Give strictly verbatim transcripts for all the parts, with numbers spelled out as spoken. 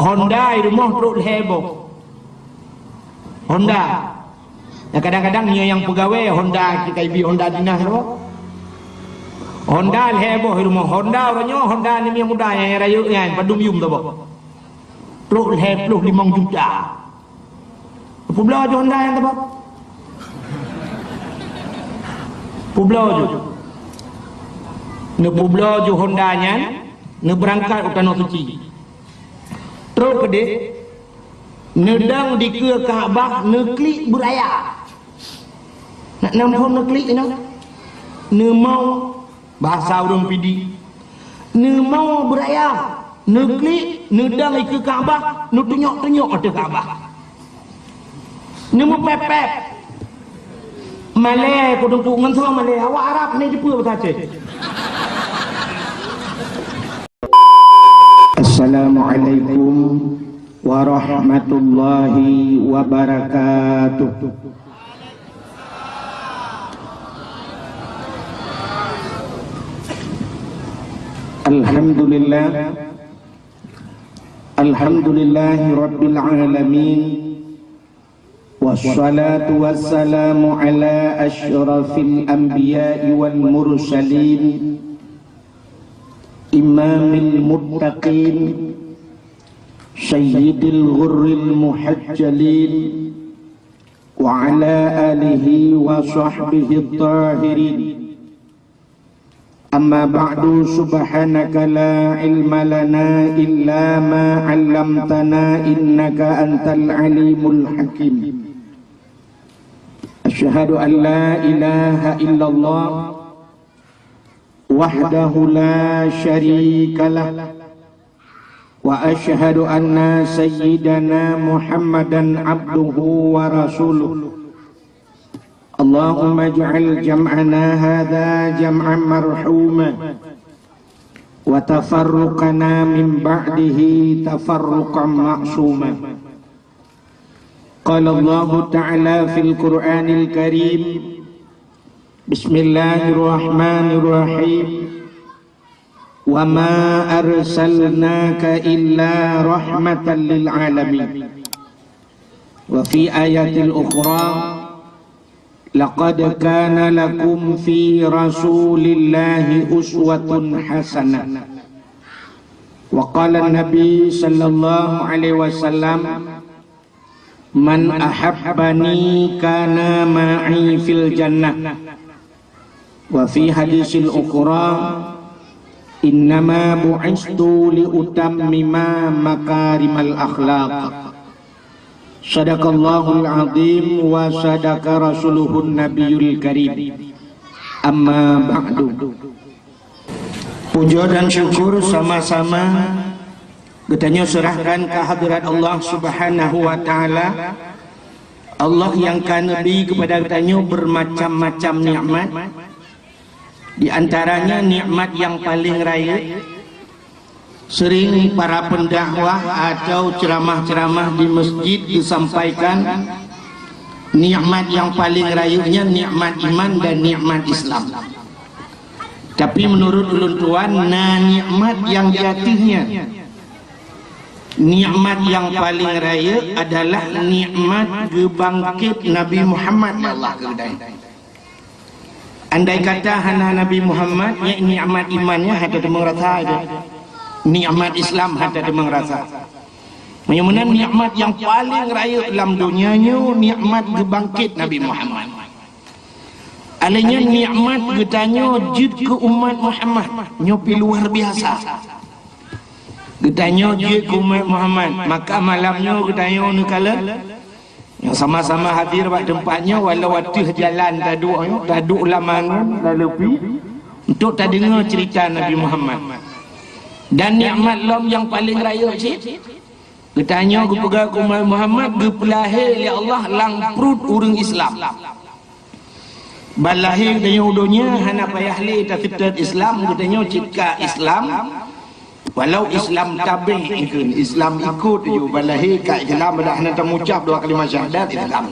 Honda i rumoh trok lhèe boh. Honda. Nah, kadang-kadang nyoe nyang peugawée Honda, kita ibi Honda dinas tu. Honda lhèe boh i rumoh. Honda uroe nyoe, Honda ni nyang muda nyang rayeuk nyan, padum yum saboh. Trok lhèe ploh limong juta. Peubloe ju Honda nyan saboh. Peubloe ju. Neupeubloe ju Honda nyan, neubeurangkat u Tanoh Suci. Trok keudeh, neudong dikeue Ka'bah, neuklik beuraya. Nak nam phon neuklik inoe. Neumau, bahasa ureuëng Pidie. Neumau beuraya, neuklik, neudong dikeue Ka'bah, neutunyok-tunyok ateueh Ka'bah. Neumeupép-pép. Malée, ku teungku ngon soe malée, awak Arab ni dipeue bahasa Aceh. Assalamualaikum warahmatullahi wabarakatuh. Alhamdulillah. Alhamdulillahi rabbil alamin. Wassalatu wassalamu ala asyrafil anbiya'i wal mursalin, imamil muttaqin, sayyidil ghurril muhajjalin, wa ala alihi wa sahbihi tahirin. Amma ba'du, subhanaka la ilma lana illa ma 'allamtana innaka antal alimul hakim. Asyhadu an la ilaha illallah wahdahu la syarika lah. Wa asyhadu anna sayyidana Muhammadan abduhu wa rasuluh. Allahumma ij'al jam'ana hadza jam'an marhuma, wa tafarruqana min ba'dihi tafarruqan ma'suma. Qala Allahu ta'ala fil Qur'anil Karim, Bismillahirrahmanirrahim. Wa ma arsalnaka illa rahmatan lil alamin. Wa fi ayatil ukhra, laqad kana lakum fi Rasulillahi uswatun hasanah. Wa qala Nabi sallallahu alaihi wasallam, "Man ahabbani kana ma'i fil jannah." Wa fi hadisil ukhra, "Innama bu'istu li utammima makarimal akhlaq." Sadaqallahul azim wa sadaqa rasuluhun nabiyul karim. Amma ba'du. Puja dan syukur sama-sama geutanyoe seurahkan keu hadrat Allah Subhanahu wa Ta'ala. Allah nyang ka neubri keupada geutanyoe beumacam-macam nikmat. Di antaranya nikmat nyang paleng rayeuk, sering para pendakwah atau ceramah-ceramah di masjid disampaikan, nikmat nyang paleng rayeuk nyan nikmat iman dan nikmat Islam. Tapi meunurot ulôn tuan, na nikmat nyang di ateueh nyan. Nikmat nyang paleng rayeuk adalah nikmat geubangkét Nabi Muhammad lé Allah keu geutanyoe. Andai kata hana Nabi Muhammad, nyan nikmat iman nyan hana teumang rasa. Nikmat Islam hana teumang rasa. Meunyoe meunan nikmat nyang paleng rayeuk lam donya nyoe nikmat geubangkét Nabi Muhammad. Alèh nyan nikmat geutanyoe jeuet keu umat Muhammad nyoe pih luar biasa. Geutanyoe jeuet keu umat Muhammad, maka malam nyoe geutanyoe neukalon nyang sama-sama hadir bak teumpat nyoe, walau ateueh jalan taduek nyoe, taduek lam angon, lam leupie, untuk tadeungoe ceurita Nabi Muhammad. Dan nikmat lom nyang paleng rayeuk cit, geutanyoe geupeugah keu umat Muhammad geupeulahé lé Allah lam pruet ureuëng Islam. Ban lahé geutanyoe u donya hana payah lé taseutôt Islam, geutanyoe cit ka Islam. Walau Islam tabeng ikheun, Islam ikot ju, ban lahé ka Islam, dak hana tamucab dua kalimat syahadat Islam.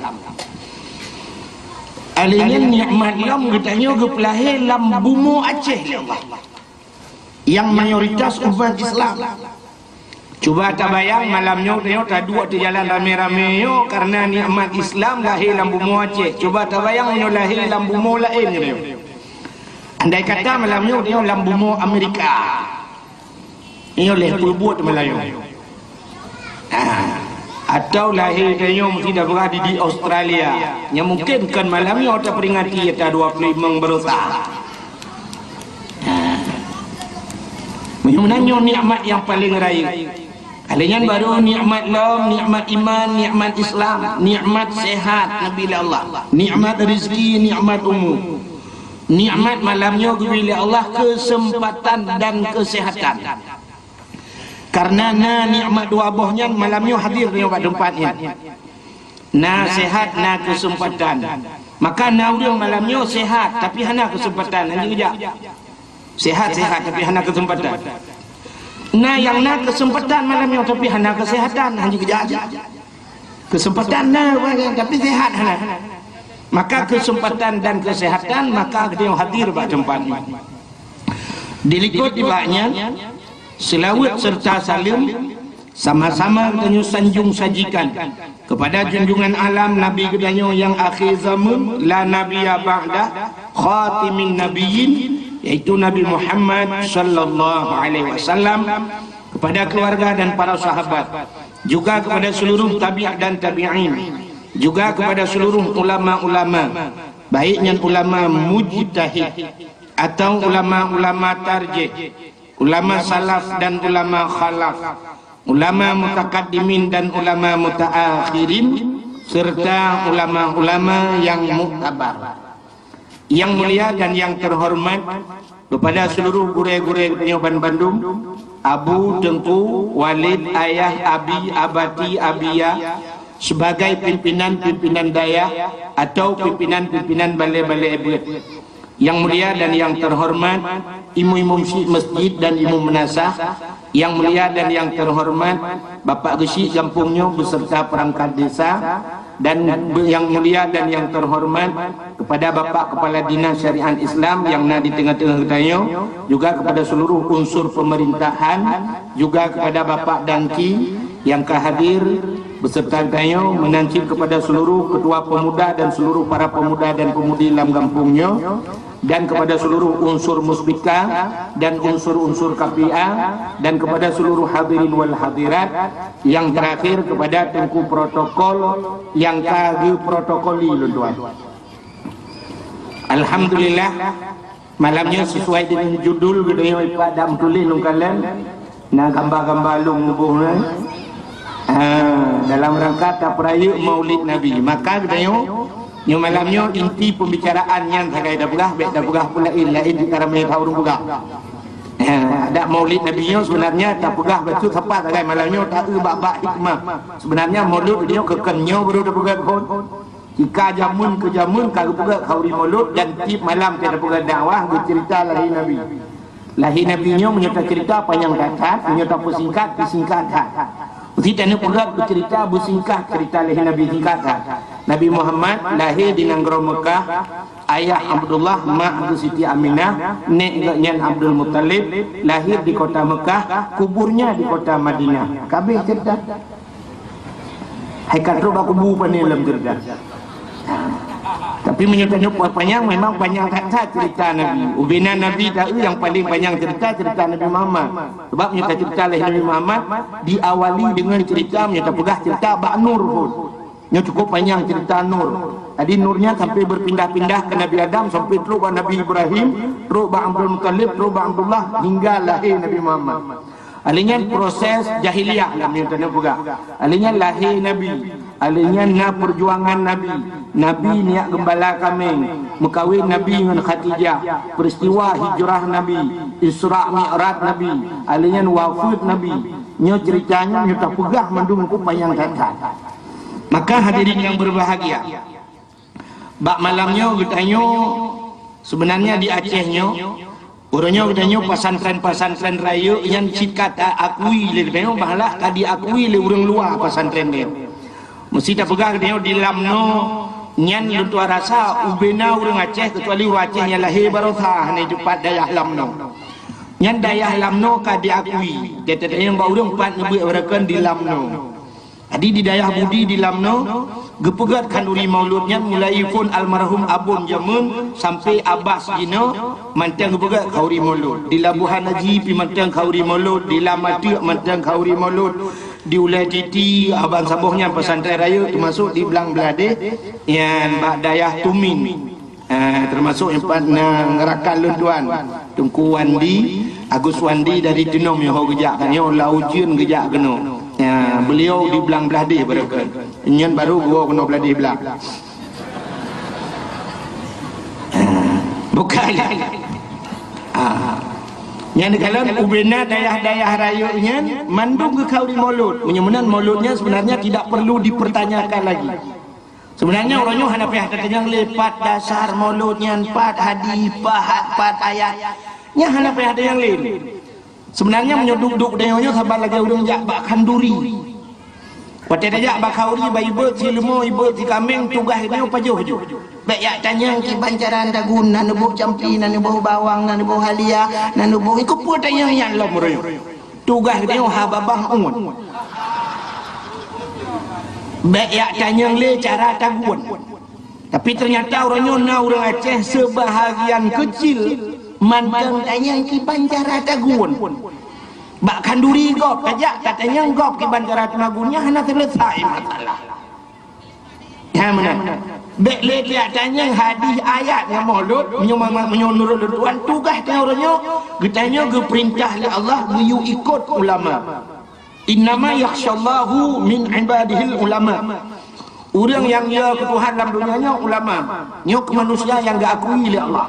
Alèh nyan nikmat lom geutanyoe geupeulahé lam bumoe Aceh lé Allah. Nyang mayoritas umat Islam. Cuba tabayang malam nyoe tanyoe taduek di jalan ramé-ramé nyoe karena nikmat Islam lahé lam bumoe Aceh. Cuba tabayang meunyoe lahé lam bumoe laén nyoe. Andai kata malam nyoe tanyoe lam bumoe Amerika. Nyoe lé peubuet malam nyoe. Ah, atau lahé tanyoe meusti tapeugah di, di Australia. Nyang mungkin kon malam nyoe taperingati ata dua puluh lima Baroesa. Meunyoe meunan nyoe nikmat nyang paleng rayeuk. Lheueh nyan baru nikmat lom, nikmat iman, nikmat Islam, nikmat sehat Nabi lé Allah, nikmat rezeki, nikmat umu. Nikmat malam nyoe geubri lé Allah keuseumpatan dan keusehatan. Karena na nikmat dua boh nyan malam nyoe hadir nyoe bak teumpat nyan. Na sehat, na keuseumpatan. Maka na ureuëng malam nyoe sehat tapi hana keuseumpatan, hana geujak. Sehat-sehat tapi hana keuseumpatan. Na nyang na keuseumpatan malam nyoe tapi hana keusehatan, hana geujak. Keuseumpatan na tapi sehat hana. Maka keuseumpatan dan keusehatan maka geutanyoe hadir bak teumpat nyoe. Dilikot di bak nyan, seulaweuet serta saleuem sama-sama geutanyoe sanjong sajikan kepada junjungan alam Nabi geutanyoe nyang akhé zaman, la nabiyya ba'dah, khatimin nabiyyin, yaitu Nabi Muhammad sallallahu alaihi wasallam, kepada keluarga dan para sahabat, juga kepada seluruh tabi' dan tabi'in, juga kepada seluruh ulama-ulama, baik nyan ulama mujtahid atau ulama-ulama tarjih, ulama salaf dan ulama khalaf, ulama mutakaddimin dan ulama mutaakhirin, serta ulama-ulama yang muktabar. Yang mulia dan yang terhormat kepada seluruh gurée-gurée geutanyoe ban bandum, Abu, Teungku, Walid, Ayah, Abi, Abati, Abiya, sebagai pimpinan-pimpinan dayah atau pimpinan-pimpinan balée-balée beuet. Yang mulia dan yang terhormat, imum-imum syik masjid dan imum meunasah, yang mulia dan yang terhormat, Bapak Geuchik gampông nyoe beserta perangkat desa, dan be-, yang mulia dan yang terhormat kepada Bapak Kepala Dinas Syariat Islam yang na di tengah-tengah geutanyoe, juga kepada seluruh unsur pemerintahan, juga kepada Bapak Danki yang ka hadir beserta geutanyoe, meunan cit kepada seluruh ketua pemuda dan seluruh para pemuda dan pemudi lam gampông nyoe, dan kepada seluruh unsur muspika dan unsur-unsur K P A, dan kepada seluruh hadirin wal hadirat, yang terakhir kepada Teungku Protokol yang ka geuprotokoli lôn tuan. Alhamdulillah, malam nyoe sesuai dengan judul geutanyoe ipat dak meutuléh lôn kalon, na gamba-gamba lôn muboh nyan. Ha, dalam rangka tapeurayeuk Maulid Nabi. Maka geutanyoe, nyoe malam nyoe inti pembicaraan nyan sagai tapeugah, bék tapeugah pun laén-laén, di karamé ureuëng peugah. Ha, adak Maulid Nabi nyoe sebenarnya tapeugah bacut sapa sagai malam nyoe ta-eu bak-bak hikmah. Sebenarnya Maulud nyoe keu kon nyoe baru tapeugah kon. Tika jameun keu jameun ka geupeugah khauri Maulud dan tieb malam ka geupeugah dakwah geucerita lahé Nabi. Lahé Nabi nyoe meunyoe tacerita panyang that-that, meunyoe tapeusingkat, peusingkat that. Meusti taneuk peugah beucerita beusingkat cerita lahé Nabi singkat that. Nabi Muhammad lahé di nanggroe Meukah, ayah Abdullah, mak Siti Aminah, nek geuh nyan Abdul Muttalib, lahir di kota Meukah, kuburnya di kota Madinah. Ka abéh cerita. Hai ka trok bak kubu pane lom cerita. Tapi meunyoe tanyoe panyang, memang panyang that-that cerita Nabi. Ubena Nabi ta-eu nyang paling panyang cerita, cerita Nabi Muhammad. Sebab meunyoe tacerita lé Nabi Muhammad, diawali dengan cerita, meunyoe tapeugah cerita bak nur pun. Nyoe cukup panyang cerita nur. Jadi nurnya sampai berpindah-pindah ke Nabi Adam, sampai trok bak Nabi Ibrahim, trok bak Abdul Muttalib, trok bak Abdullah, hingga lahé Nabi Muhammad. Alèh nyan proses jahiliyah lam nyoe tanyoe peugah. Alèh nyan lahé Nabi. Alèh nyan na perjuangan Nabi. Nabi neujak geumbala kaméng. Meukawen Nabi ngon Khadijah. Peristiwa hijrah Nabi. Isra Mi'raj Nabi. Alèh nyan wafeuet Nabi. Nyoe cerita nyoe, nyoe tapeugah mandum keu panyang that-that. Maka hadirin yang berbahagia, bak malam nyoe geutanyoe, sebenarnya di Aceh nyoe, uroe nyoe geutanyoe pesantren-pesantren rayeuk nyan cit ka ta-akui lé geutanyoe, malah ka diakui lé ureuëng luwa pesantren nyoe. Meusti tapeugah geutanyoe di Lamno nyan lôn tuan rasa ubena ureuëng Aceh, kecuali ureuëng Aceh nyang lahé baroesa hana teumpat dayah Lamno. Nyan dayah Lamno ka diakui. Teutab nyang bak ureuëng pat neubeuet barakan di Lamno. Jadi di dayah Budi di Lamno, geupeugét khanduri maulud nyan mulai phon almarhum Abon jameun sampai Abas jinoe mantong geupeugét khanduri maulud. Di Labuhan Haji pi mantong khanduri maulud, di Lam Ateuk mantong khanduri maulud, di Ulèe Titi, Abang Saboh nyan pesantren rayeuk, teumasuk di Blang Bladeh, nyan bak dayah Tumin. Ah, teumasuk nyang pat na rakan lôn tuan, Teungku Wandi, Agus Wandi dari Teunom nyoe ho geujak, ka nyoe lam ujeuen geujak keunoe. Ya, beliau di Blang Bladeh barakan. Nyan baru geuwoe keunoe Bladeh Blang. Ah, bukan. Ah. Nyan dikalon ubena dayah-dayah rayeuk nyan mandum geukhanduri maulud. Meunyoe meunan maulud nyan sebenarnya tidak perlu dipertanyakan lagi. Sebenarnya uroe nyoe hana payah tatanyong lé pat dasar maulud nyan, pat hadis, pat, pat ayat. Nyan hana payah tatanyong lé. Sebenarnya meunyoe duek-duek tanyoe nyoe saban lagèe ureuëng jak bak khanduri. Watèe tajak bak khanduri, bak ibeuet si leumô, ibeuet si kaméng, tugaih geutanyoe pajoh ju. Bèk jak tanyong kiban cara tagun, na neuboh campli, na neuboh bawang, na neuboh halia, na neuboh, ih, keupeue tanyong nyan lom uroe nyoe. Tugaih geutanyoe haba bang uet. Bèk jak tanyong lé cara tagun. Tapi ternyata uroe nyoe na ureuëng Aceh sebahagian kecil mantong tanyong kiban cara tagun. Bak khanduri gob, tajak tatanyong gob kiban cara tagun, nyan hana seuleusai masalah. Nyan meunan. Bèk lé tajak tanyong hadis ayat ngon maulud, meunyoe ma-, meunyoe nurot lôn tuan, tugaih tanyoe uroe nyoe, geutanyoe geupeurintah lé Allah geuyue ikot ulama. "Innama yakhsyallaha min ibadihil ulama." Ureuëng nyang yo keu Tuhan lam donya nyoe ulama. Nyoe keu manusia nyang geuakui lé Allah.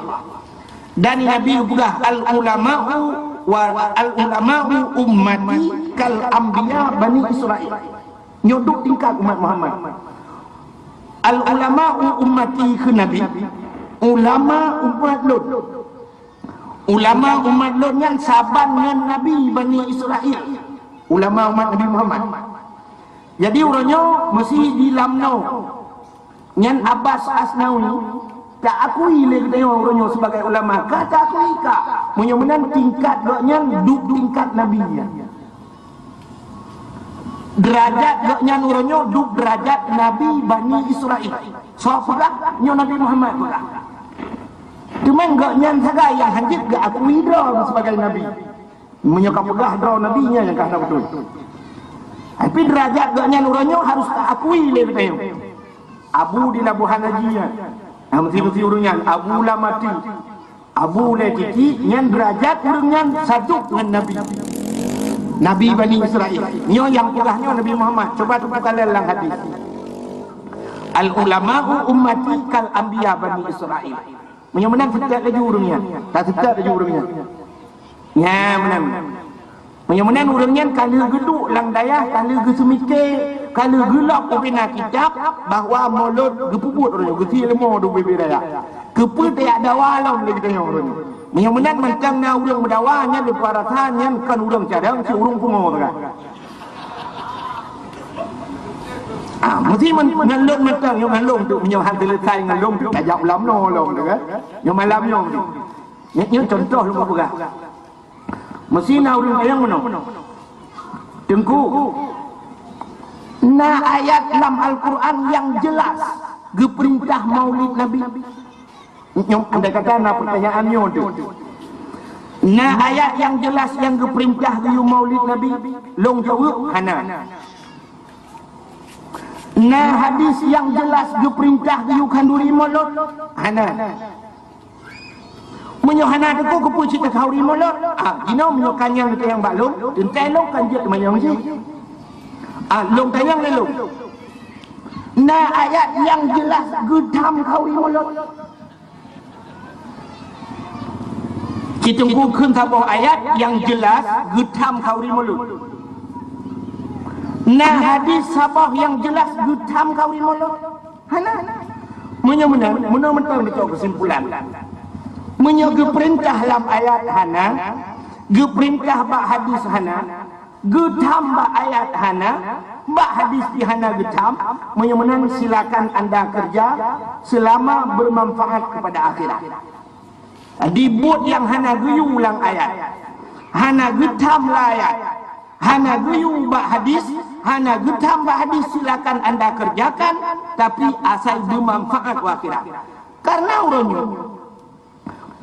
Dan Nabi geupeugah, "Al ulama'u wa al ulama'u ummati kal anbiya Bani Israil." Nyoe duek tingkat umat Muhammad. "Al ulama'u ummati," kheun Nabi, "ulama umat lôn." Ulama umat lôn nyan saban ngon Nabi Bani Israil. Ulama umat Nabi Muhammad. Jadi uroe nyoe meusi di Lamno. Nyan Abbas Asnawi, taakui lé geutanyoe uroe nyoe sibagai ulama. Ka taakui ka. Meunyoe meunan tingkat gobnyan duek tingkat Nabi nyan. Deurajat gobnyan uroe nyoe duek deurajat Nabi Bani Israil. Soe peugah? Nyoe Nabi Muhammad peugah. Teuma gobnyan sagai nyang hanjeuet geuakui droe sibagai Nabi. Meunyoe ka peugah droe Nabi, nyan nyang ka hana beutôi. Tapi deurajat gobnyan uroe nyoe harôh taakui lé geutanyoe. Abu di Labuhan Haji nyan. Nah, meusi-meusi ureuëng nyan, Abu Lam Ateuk, Abu Ulèe Titi, nyan deurajat ureuëng nyan saduek ngon Nabi. Nabi Bani Israil. Nyoe nyang peugah nyoe Nabi Muhammad. Cuba teupeue kalon lam hadis. "Al ulama'u ummati kal anbiya Bani Israil." Meunyoe meunan seutôt laju ureuëng nyan. Taseutôt laju ureuëng nyan. Nyan meunan. Meunyoe meunan ureuëng nyan ka lheueh geuduek lam dayah, ka lheueh geuseumiké, ka lheueh geulok ubena kitab bahwa maulud geupeubuet uroe nyoe, geusie leumô di ubé-bé dayah. Keupeue tajak dawa lom lé geutanyoe uroe nyoe? Meunyoe meunan mantong na ureuëng meudawa nyan, lupa rasa nyan kon ureuëng cadang, si ureuëng pungo sagai. Ah, meusi men-, ngon lôn mantong, nyoe ngon lôn tu, meunyoe han seuleusai ngon lôn tu, tajak ulam noe lôn tu kan. Nyoe malam nyoe tu. Nyoe, nyoe contoh lôn peugah. Meusi na ureuëng tanyong meunoe, "Teungku, na ayat lam Al-Quran nyang jelas geupeurintah maulid Nabi?" Nyoe, andai kata na pertanyaan nyoe tu, "Na ayat nyang jelas nyang geupeurintah geuyue maulid Nabi?" Lôn jaweueb, "Hana." "Na hadis nyang jelas geupeurintah geuyue khanduri maulud?" "Hana." "Meunyoe hana, Teungku, keupeue cit takhanduri maulud?" "Ah, jinoe meunyoe ka nyan geutanyong bak lôn, teuntèe lôn kan jeuet teumanyong cit. Ah, lôn tanyong lé lôn. Na ayat nyang jelas geutham khanduri maulud?" Ci Teungku kheun saboh ayat nyang jelas geutham khanduri maulud. Na hadis saboh nyang jelas geutham khanduri maulud? Hana. Meunyoe meunan, meunoe mantong neucok keusimpulan. Meunyoe geupeurintah lam ayat hana, geupeurintah bak hadis hana, geutham bak ayat hana, bak hadis pih hana geutham, meunyoe meunan silakan anda kerja selama bermanfaat kepada akhirat. Di buet nyang hana geuyue lam ayat. Hana geutham lam ayat, hana geuyue bak hadis, hana geutham bak hadis, silakan anda kerjakan, tapi asai beumanfaat u akhirat. Karena uroe nyoe,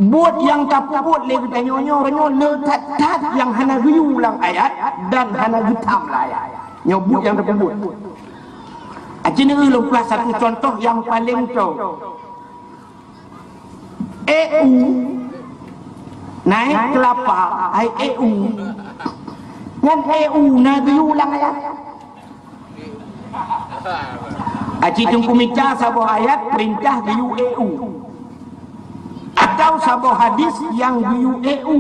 buet nyang tapeubuet lé geutanyoe nyoe uroe nyoe le that-that nyang hana geuyue lam ayat dan hana geutham lam ayat. Nyoe buet nyang tapeubuet. Aci neulheueh lôn peugah satu contoh nyang paleng toe. E U, naik kelapa, hai E U. Nyan E U na geuyue lam ayat. Aci Teungku mita saboh ayat peurintah geuyue E U. Atau saboh hadis nyang geuyue E U.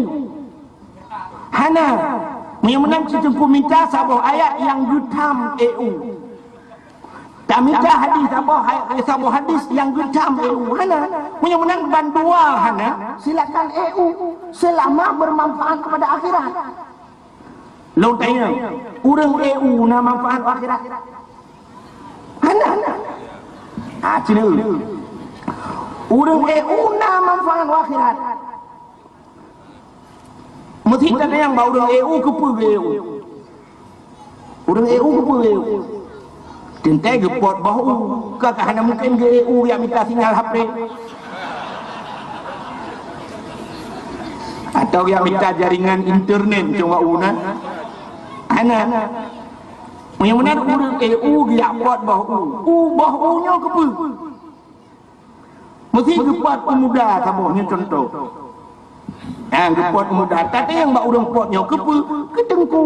Hana. Meunyoe meunan Teungku mita saboh ayat nyang geutham E U. Tamita hadis saboh, saboh hadis nyang geutham E U, hana. Meunyoe meunan bandua hana, silakan E U selama bermanfaat kepada akhirat. Lôn tanyong, ureuëng E U na manfaat akhirat? Hana. Ah, cina. Ureuëng E U na manfaat akhirat. Meusi tatanyong bak ureuëng E U keupeue geu-E U. Ureuëng E U keupeue geu-E U. Teuntée geupot boh u, ka ka hana mungken geu-E U jak mita sinyal H P. Atau jak mita jaringan internet cuma u na. Hana. Meunyoe meunan ureuëng E U geujak pot boh u. U boh u nyoe keupeue? Meusi geupot u muda saboh nyoe contoh. Ha, geupot u muda. Tatanyong bak ureuëng pot nyoe keupeue? Keu teungku.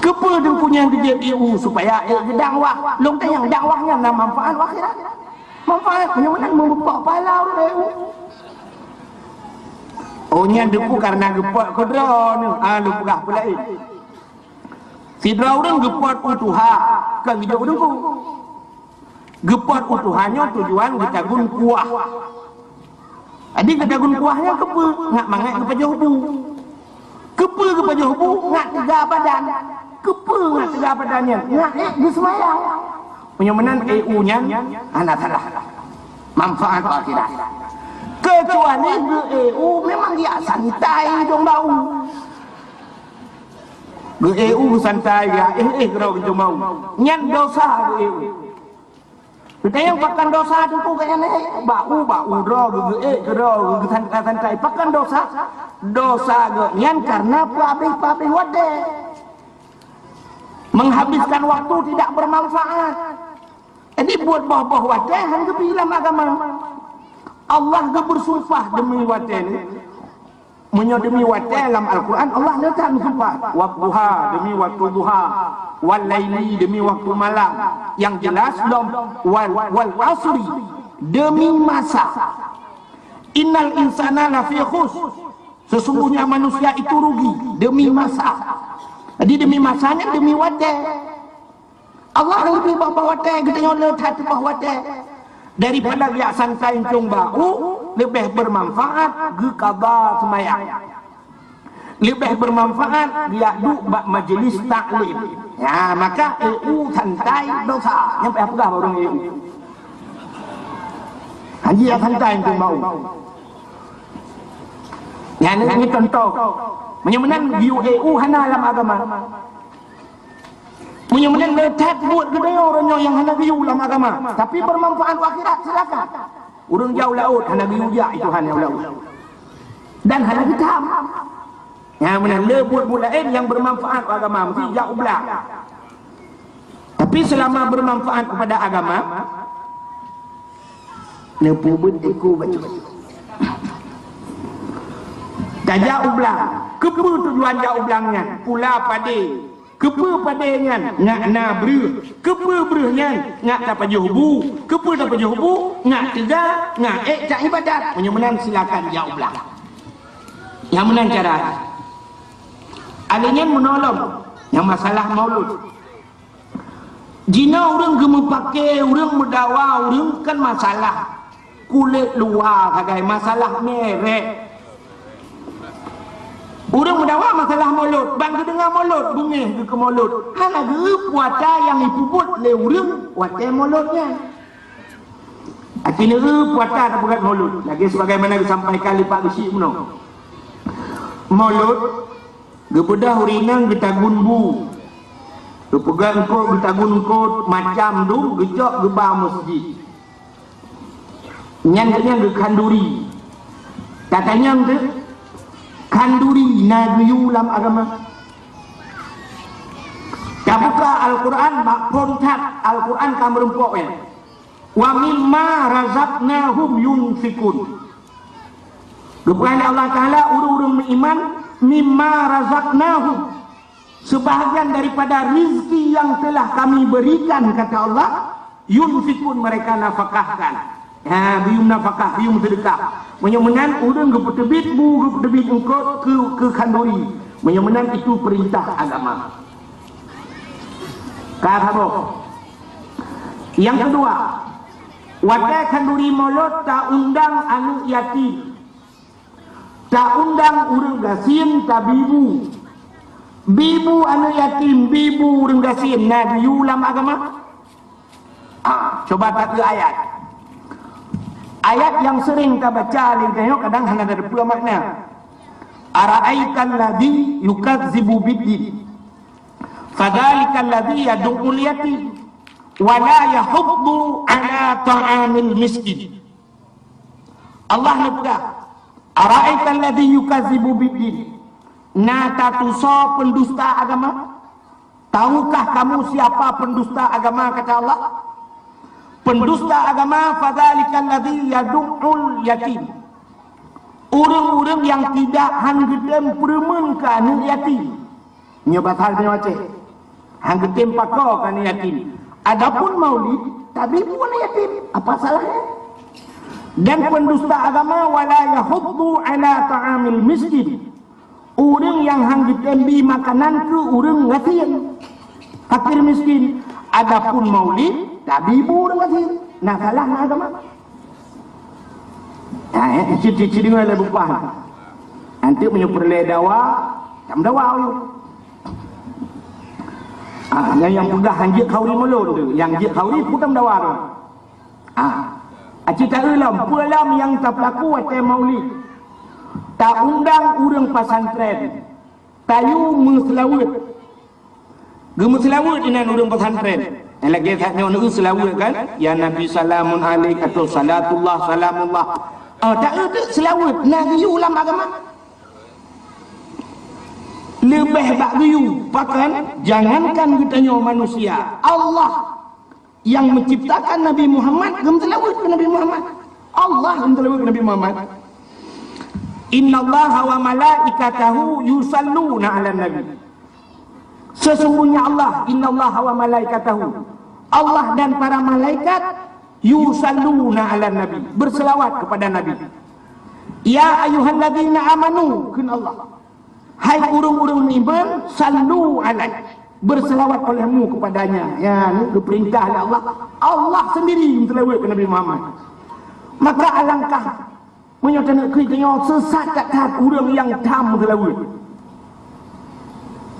Keupeue teungku nyan geujak E U supaya ék geudakwah? Lôn tanyong dakwah nyan na manfaat u akhirat? Manfaat meunyoe meunan meubeupak pahala ureuëng E U. Oh nyan teungku karena geupot keudroe nyoe. Ah, lôn peugah peulaén. Sidroe ureuëng geupot u tuha, kon geujok u teungku. Geupot u tuha nyoe tujuan geutagun kuah. Jadi geutagun kuah nyoe keupeue? Ngat mangat geupajoh bu. Keupeue geupajoh bu? Ngat teuga badan. Keupeue ngat teuga badan nyan? Ngat ék geuseumayang. Meunyoe meunan E U nyan hana salah. Manfaat akhirat. Kecuali geu-E U memang dia santai dong bak u. Geu-E U santai ya, éh, éh, keudroe geujumau. Nyan dosa geu-E U. Geutanyong pakon dosa teungku geuh nyan, éh, bak u, bak u droe geu-, geu-, éh, keudroe geu-, geusantai-santai. Pakon dosa? Dosa geuh nyan karena peuabéh-peuabéh watée. Menghabiskan waktu tidak bermanfaat. Jadi buet boh-boh watée han geubi lam agama. Allah geubeursumpah demi watée nyoe. Meunyoe demi watée lam Al-Quran, Allah le that meusumpah, "Wadduha," demi waktu duha, "Wal laili," demi waktu malam. Nyang jeulaih lom, "Wal, wal asri," demi masa. "Innal insana lafi khusr," sesungguhnya manusia itu rugi, demi masa. Jadi demi masa nyan demi watée. Allah leubeh bak watée, geutanyoe le that bak watée. Daripada jak santai encong bak u, leubeh bermanfaat geuqadha seumayang. Leubeh bermanfaat jak duek bak majlis taklim. Ya, maka E U santai dosa. Nyang payah peugah bak ureuëng E U. Haji jak santai encong bak u. Nyan ni contoh. Meunyoe meunan geuyue E U hana lam agama. Meunyoe meunan le that buet geutanyoe uroe nyoe nyang hana geuyue lam agama, tapi bermanfaat u akhirat, silakan. Ureuëng jak u laôt hana geuyue jak, itu hana u laôt. Dan hana geutam. Nyang meunan le buet-buet laén nyang bermanfaat u agama, meusti jak u blang. Tapi selama bermanfaat kepada agama, neupeubuet iku bacut. Tajak u blang. Keupeue tujuan jak u blang nyan? Pula padé. Keupeue padé nyan? Ngat na breueh. Keupeue breueh nyan? Ngat tapajoh bu. Keupeue tapajoh bu? Ngat teuga, ngat ék taibadat. Meunyoe meunan silakan jak u blang. Nyang meunan cara. Alèh nyan meunolong nyang masalah maulud. Jinoe ureuëng geumeupaké, ureuëng meudawa, ureuëng kan masalah kulét luwa sagai, masalah merek. Ureuëng meudawa masalah mulod, ban geudeungoe mulod, beungéh geuh keu mulod. Hana geupeue ata nyang jipeubuet lé ureuëng watée mulod nyan. Ineue puasa tapeugah Maulud, lagée sebagaimana geusampaikan lé Pak Geuchik bunoe. Maulud geubeudôh ureuëng inong geutagun bu, geupeugah eungkôt, geutagun eungkôt macam dum, geucok geuba meuseujid. Nyan geuhnyan geukhanduri. Tatanyong teuh, khanduri na geuyue lam agama? Tabuka Al-Qur'an bak phon that, Al-Qur'an ka meurumpok nyan. "Wa mimma razaqnahum yunfikun." Geupeugah lé Allah Taala, ureuëng-ureuëng meuiman, "mimma razaqnahum", sebahagian daripada rizki yang telah Kami berikan, kata Allah, "yunfikun", mereka nafakahkan. Ha, geuyue nafakah, geuyue seudeukah. Meunyoe meunan, ureuëng geupeuteubiet bu, geupeuteubiet eungkôt keu, keu khanduri. Meunyoe meunan, itu perintah agama. Ka saboh. Nyang keudua, watée khanduri Maulud, taundang aneuëk yatim. Taundang ureuëng gasien tabi bu. Bi bu aneuëk yatim, bi bu ureuëng gasien, na geuyue lam agama? Ah, cuba taeu ayat. Ayat nyang seuring tabaca lé geutanyoe kadang hana tateupeue makna. "Ara'aital ladzi yukazzibu biddin, fadzalikal ladzi yadu'ul yatim, wa la yahuddu ala ta'amil miskin." Allah neupeugah, "Ara'aital ladzi yukazzibu biddin." Na tatusoe peundusta agama? Tahukah kamu siapa pendusta agama, kata Allah? Pendusta agama, "fadzalikal ladzi yadu'ul yatim." Ureuëng-ureuëng nyang tidak han geutem peureumeun keu aneuëk yatim. Nyoe pasal nyoe Aceh. Han geutem pakoe keu aneuëk yatim. Adapun Maulid, tabi bu aneuëk yatim. Apa salahnya? Dan pendusta agama, "wa la yahuddu ala ta'amil miskin." Ureuëng nyang han geutem bi makanan keu ureuëng gasien, fakir miskin. Adapun Maulid, tabi bu ureuëng gasien. Na salah na agama? Nah, eh, cit-cit deungon lé bupah. Nanti meunyoe peureulée dawa, tam dawa yuk. Ah, nyang, nyang peugah han jeuet khanduri Maulud tu, nyang jeuet khanduri peue tam dawa tu. Ah, aci taeu lom, peue lom nyang tapeulaku watée Maulid? Taundang ureuëng pesantren, tayue meuseulaweuet. Geumeuseulaweuet inan ureuëng pesantren. Nyang lagée that nyoe neu seulaweuet kan? "Ya Nabi salamun alaik" atau "Salatullah salamullah". Ah, taeu teuk seulaweuet na geuyue lam agama? Leubeh bak geuyue, pakon? Jangankan geutanyoe manusia, Allah yang menciptakan Nabi Muhammad, geumeuseulaweuet keu Nabi Muhammad. Allah geumeuseulaweuet keu Nabi Muhammad. "Innallaha wa malaikatahu yusalluna 'alan nabi." Sesungguhnya Allah, "innallaha wa malaikatahu", Allah dan para malaikat, "yusalluna 'alan nabi", berselawat kepada Nabi. "Ya ayyuhalladzina amanu", kheun Allah. Hai ureuëng-ureuëng meuiman, "sallu alaihi", berselawat olehmu kepadanya. Ya, ni geupeurintah lé Allah. Allah sendiri meuseulaweuet keu Nabi Muhammad. Maka alangkah meunyoe taneuk keu tanyoe seusat that-that ureuëng nyang tham meuseulaweuet.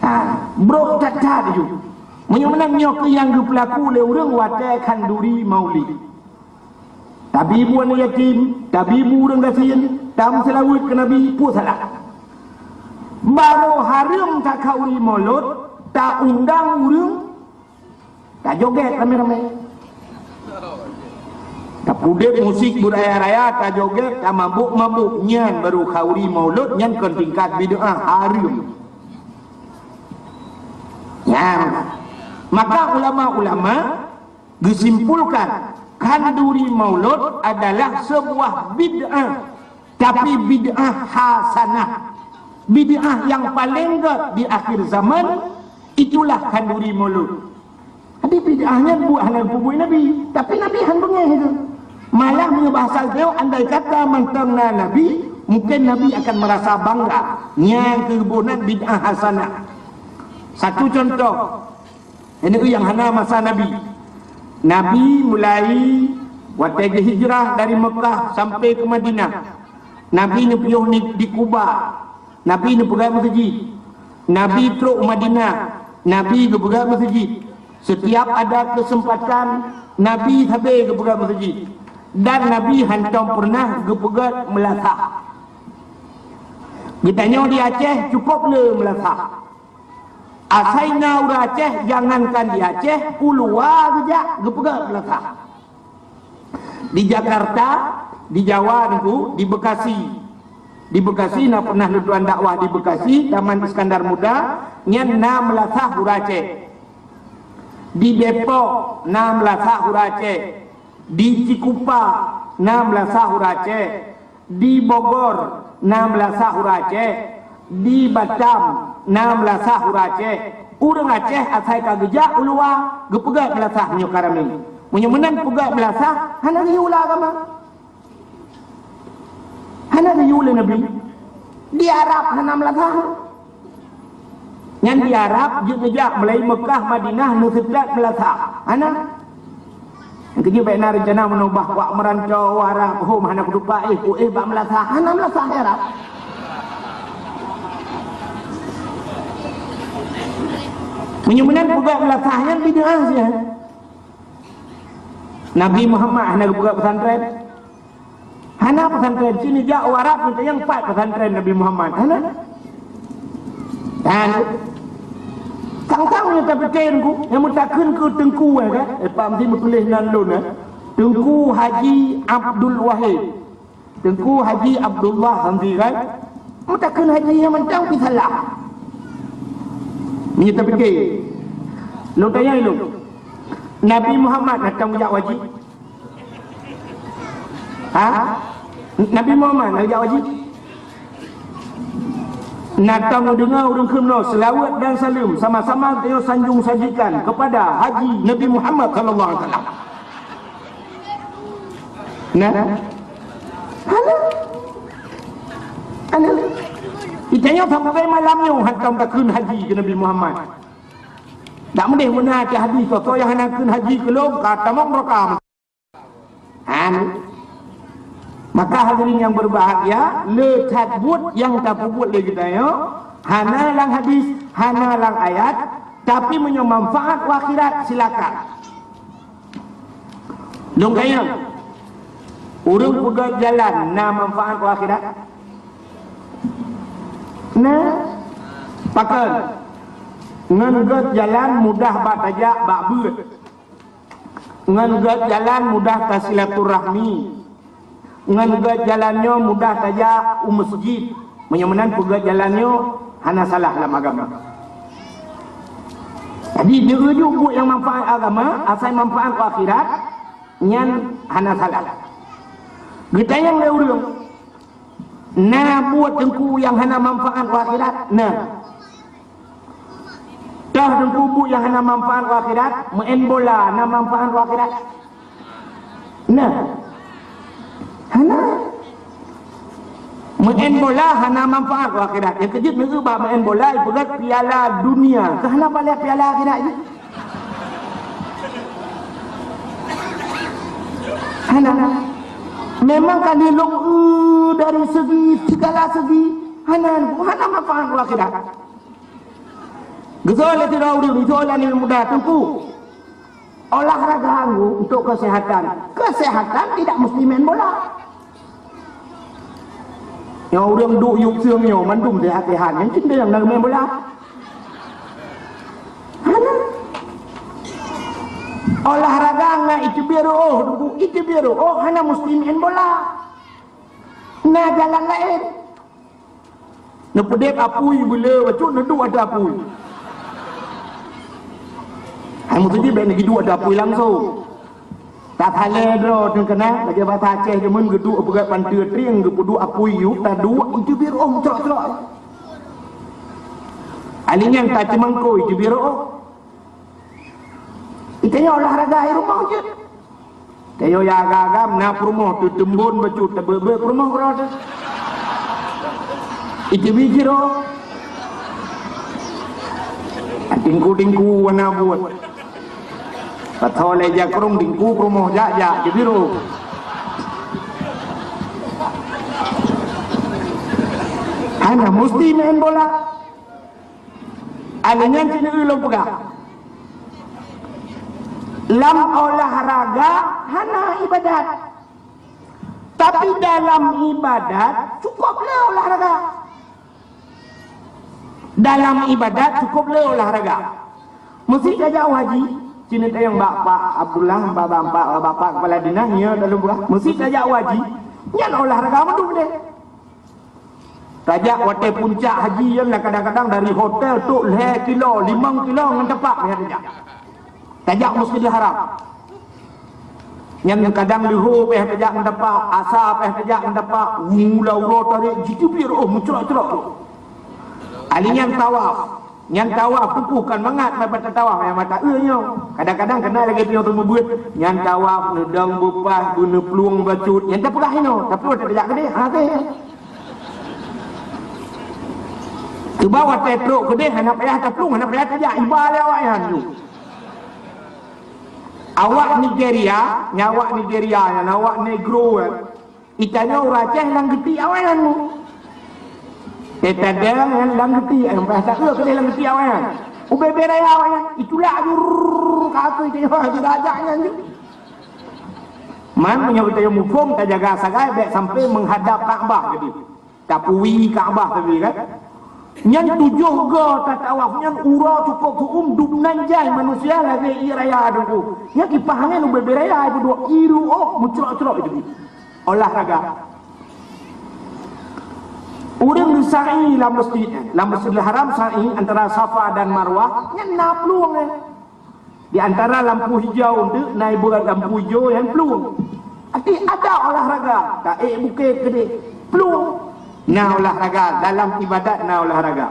Ha, brok that-that ju. Meunyoe meunan nyoe keuh nyang geupeulaku lé ureuëng watée khanduri Maulid. Tabi bu aneuëk yatim, tabi bu ureuëng gasien, tameuseulaweuet keu Nabi, peue salah? Barô hareuem takhanduri Maulud, taundang ureuëng, tajogét ramé-ramé. Tapudeb musik beuraya-raya, tajogét, tamabôk-mabôk, nyan barô khanduri Maulud, nyan kon tingkat bid'ah, hareuem. Nyan. Maka ulama-ulama geusimpulkan, khanduri Maulud adalah sebuah bid'ah, tapi bid'ah hasanah. Bid'ah yang paling gét di akhir zaman, itulah khanduri Maulud. Jadi bid'ah nyan buet hana geupeubuet Nabi, tapi Nabi han beungéh itu. Malah meunyoe bahasa Jawa, andai kata mantong na Nabi, mungkin Nabi akan merasa bangga. Nyan keuh bunoe bid'ah hasanah. Satu contoh, Ini nyang hana masa Nabi. Nabi mulai watée geuhijrah dari Mekah sampai ke Madinah. Nabi neupiôh ni di Kuba. Nabi neupeugah meuseujid. Nabi trok Madinah. Nabi geupeugah meuseujid. Setiap ada kesempatan, Nabi sabe geupeugah meuseujid. Dan Nabi hantom peureunah geupeugét meulasah. Geutanyoe di Aceh cukôp le meulasah. Asai na ureuëng Aceh, jangankan di Aceh, u luwa geujak geupeugét meulasah. Di Jakarta, di Jawa Teungku, di Bekasi. Di Bekasi na pernah lôn tuan dakwah di Bekasi, Taman Iskandar Muda, nyan na meulasah ureuëng Aceh. Di Depok na meulasah ureuëng Aceh. Di Cikupa na meulasah ureuëng Aceh. Di Bogor na meulasah ureuëng Aceh. Di Batam na meulasah ureuëng Aceh. Ureuëng Aceh asai ka geujak u luwa geupeugét meulasah meunyoe ka ramé. Meunyoe meunan peugét meulasah, hana geuyue lam agama. Hana geuyue lé Nabi. Di Arab hana meulasah. Nyan di Arab jeuet neujak mulai Meukah, Madinah, neuseutôt meulasah. Hana. Keujeuet bék na reuncana meunoe bah wak meuranto u Arab, hom hana kutupa éh, ku éh bak meulasah. Hana meulasah di Arab. Meunyoe meunan peugét meulasah nyan bid'ah siat. Nabi Muhammad hana geupeugét pesantren. Hana pesantren, sini jak u Arab, meuntang nyang pat pesantren Nabi Muhammad. Hana. Dan sang-sang nyang tapike Teungku, nyang meutakheun keu Teungku, eh, kan? Eh, Pak Mesti meutuléh nan lôn, eh. Teungku Haji Abdul Wahid. Teungku Haji Abdullah Hamdi, kan? Meutakheun haji nyang mantong pih salah. Meunyoe tapike, lôn tanyong lôn, Nabi Muhammad na tom jak haji? Ha? Nabi Muhammad na jak haji? Na tom neudeungoe ureuëng kheun nyoe, seulaweuet dan saleuem sama-sama geutanyoe sanjong sajikan keupada Haji Nabi Muhammad sallallahu alaihi wasallam. Nah. Hana. Hana. Geutanyoe sampai malam nyoe hantom takheun haji keu Nabi Muhammad. Dak meudeh meunan hadis, soe-soe nyang hana kheun haji keu lôn, ka tamong neuraka. Amin. Maka hadirin yang berbahagia, le that buet nyang tapeubuet lé geutanyoe, hana lam hadis, hana lam ayat, tapi meunyoe manfaat u akhirat, silakan. Lôn kayang, ureuëng peugét jalan na manfaat u akhirat? Na. Pakon? Ngon gét jalan mudah bak tajak bak beuet. Ngon gét jalan mudah tasilaturahmi. Ngon gét jalan nyoe mudah tajak u meuseujid. Meunyoe meunan peugét jalan nyoe hana salah lam agama. Jadi, deuh-eu ju buet nyang manfaat agama, asai manfaat u akhirat, nyan hana salah. Geutanyong lé ureuëng, na buet Teungku nyang hana manfaat u akhirat? Na. Toh Teungku buet nyang hana manfaat u akhirat? Meu'en bola na manfaat u akhirat? Na. Hana. Meu'en bola hana manfaat u akhirat. Nyang keujeuet neu bak meu'en bola, ipeugah piala dunia. Keu hana paléh piala akhirat jih? Hana. Memang ka lilong, eh, dari segi, segala segi. Hana, hana manfaat u akhirat. Geusoe lé sidroe ureuëng, geusoe lé aneuk muda, Teungku, olahraga untuk kesehatan. Kesehatan tidak mesti main bola. Nyoe ureuëng duek yub seueng nyoe mandum sehat-sehat, nyang cit nyang na main bola. Hana. Olahraga ngon iteubiet reuôh, Teungku, iteubiet reuôh hana mesti main bola. Na jalan laén. Neupeudeb apui beuleu bacut neuduek ateueh apui. Hai meuseujid bèk neuduek ateueh apui langsong. Tasalèe droe teuh keunan, lagèe basa Aceh jameun geuduek peugöt panteue trieng geupeuduek apui yub taduek, itu biroh meucrok-crok. Alèh nyan taceumangkôi itu biroh. Geutanyoe olahraga i rumoh jeuet. Tanyoe ya agam-agam na peurumoh teuh teumbon bacut tabeuet-beuet peurumoh keudroe teuh. Iteubiet sidroe. Tingku-tingku hana buet. Pasoe lé jakrong tingku peurumoh jak-jak di biru. Hana musti main bola. Alèh nyan sineuk lôn peugah, lam olahraga hana ibadat. Tapi dalam ibadat cukup le olahraga. Dalam ibadat cukup le olahraga. Meusi tajak haji, sini tayang bapak Abdullah, bapak, bapak, bapak kepala dinas, ya, dalam buah. Meusi tajak haji, nyan olahraga mandum deh. Tajak watèe puncak haji nyan lah kadang-kadang dari hotel tu lhèe kilo, limong kilo ngon tapak payah tajak. Tajak Masjidil Haram. Nyan kadang leuhô payah tajak ngon tapak, asa payah tajak ngon tapak, mula uroe tarek jiteubiet rôh meucrok-crok. Ali nyan tawaf. Nyan tawaf teupeu kan mangat mata tawaf nyang mata eu nyoe. Kadang-kadang keunan lagèe nyoe teumeubuet. Nyan tawaf neudong beupaih, beuneuplueng bacut. Nyan tapeugah inoe, tapi watèe tajak keudeh, hana teuh. Cuba watèe trok keudeh hana payah taplueng, hana payah tajak, iba lé awak nyan nyoe. Awak Nigeria, nyan awak Nigeria nyan, awak Negro, eh. Itanyoe ureueng Aceh lam geuti awak nyan. Eh, tadang nyan lam geuti, eh, bahasa ke keudeh lam geuti awak nyan. Ubé-bé raya awak nyan, itulak jur ka ateueh itanyoe, sudah ajak nyan jur. Man, meunyoe geutanyoe muphom, tajaga sagai, bèk sampai menghadap Ka'bah keudeh. Tapuwi Ka'bah tadi kan. Nyan tujoh go tatawaf nyan uroe cukôp su'um dum nan jai manusia lagèe ié raya Teungku. Nyan kipah angén ubé-bé raya ibu dua iru oh meucrok-crok itu. Olahraga. Ureueng sa'i lam masjid, lam Masjidil Haram sa'i antara Safa dan Marwah, nyan na plueng, eh. Di antara lampu hijau tu, na ibuat lampu hijau nyang plueng. Arti ada olahraga, taék bukét keudeh, plueng. Na olahraga, dalam ibadat na olahraga.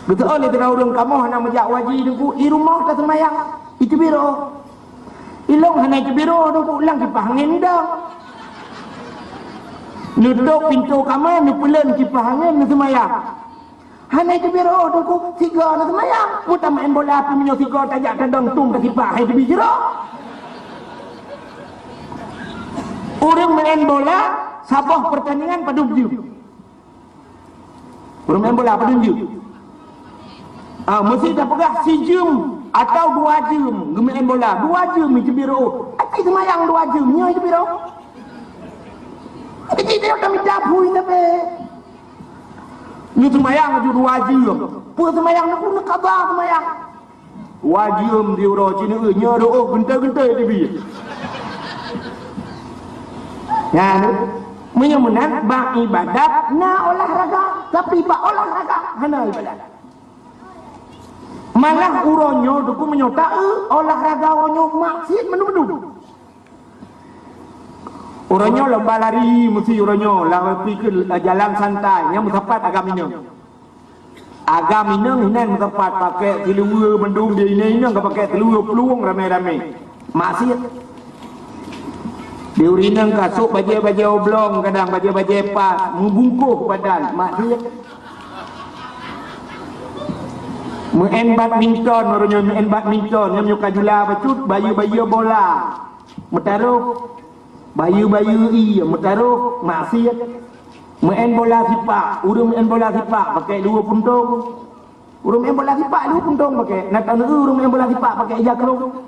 Beutôi lé teuka ureueng kamoe hana meujak haji Teungku, i rumoh taseumayang, iteubiet rôh. Ilong hana iteubiet rôh Teungku, lam kipah angén dong. Neutôp pintoe kamé, neupeuleuen kipah angén, neuseumayang. Hana iteubiet rôh Teungku, sigoe neuseumayang. Meutameu'en bola pih meunyoe sigoe tajak tadong tum tasipak, hai teubiet jroh. Ureueng meu'en bola, saboh peurtandingan padum jeuem. Ureueng meu'en bola padum jeuem. Ah, meusi tapeugah sijeuem atau dua jeuem geumeu'en bola. Dua jeuem iteubiet rôh. Aci seumayang dua jeuem, nyoe iteubiet rôh. Aci dia kami dapui tapi. Nyoe seumayang laju dua jeuem. Peue seumayang Teungku, neuqadha seumayang. Dua jeuem di uroe cit nyoe, nyoe rôh geuntôi-geuntôi teubiet. Nyan, meunyoe meunan, bak ibadat na olahraga, tapi bak olahraga hana ibadat. Malah uroe nyoe Teungku meunyoe taeu olahraga uroe nyoe maksiet mandum-mandum. Uroe nyoe lomba lari meusi uroe nyoe, lam pikeue jalan santai, nyang meusapat agam inong. Agam inong hinan meusapat pakai siluweue mandum, di inong-inong ka pakai siluweue plueng ramé-ramé. Maksiet. Di ureueng inong ka sôk bajèe-bajèe oblong, kadang bajèe-bajèe pas, meubungkôh badan, maksiet. Meu'en badminton, uroe nyoe meu'en badminton, nyan meunyoe ka jula bacut, bayeue-bayeue bola. Meutarôh, bayeue-bayeue ié, meutarôh, maksiet. Meu'en bola sipak, ureueng meu'en bola sipak pakai dua puntông. Ureueng meu'en bola sipak dua puntông pakai. Na taneuk ureueng meu'en bola sipak pakai ija krông.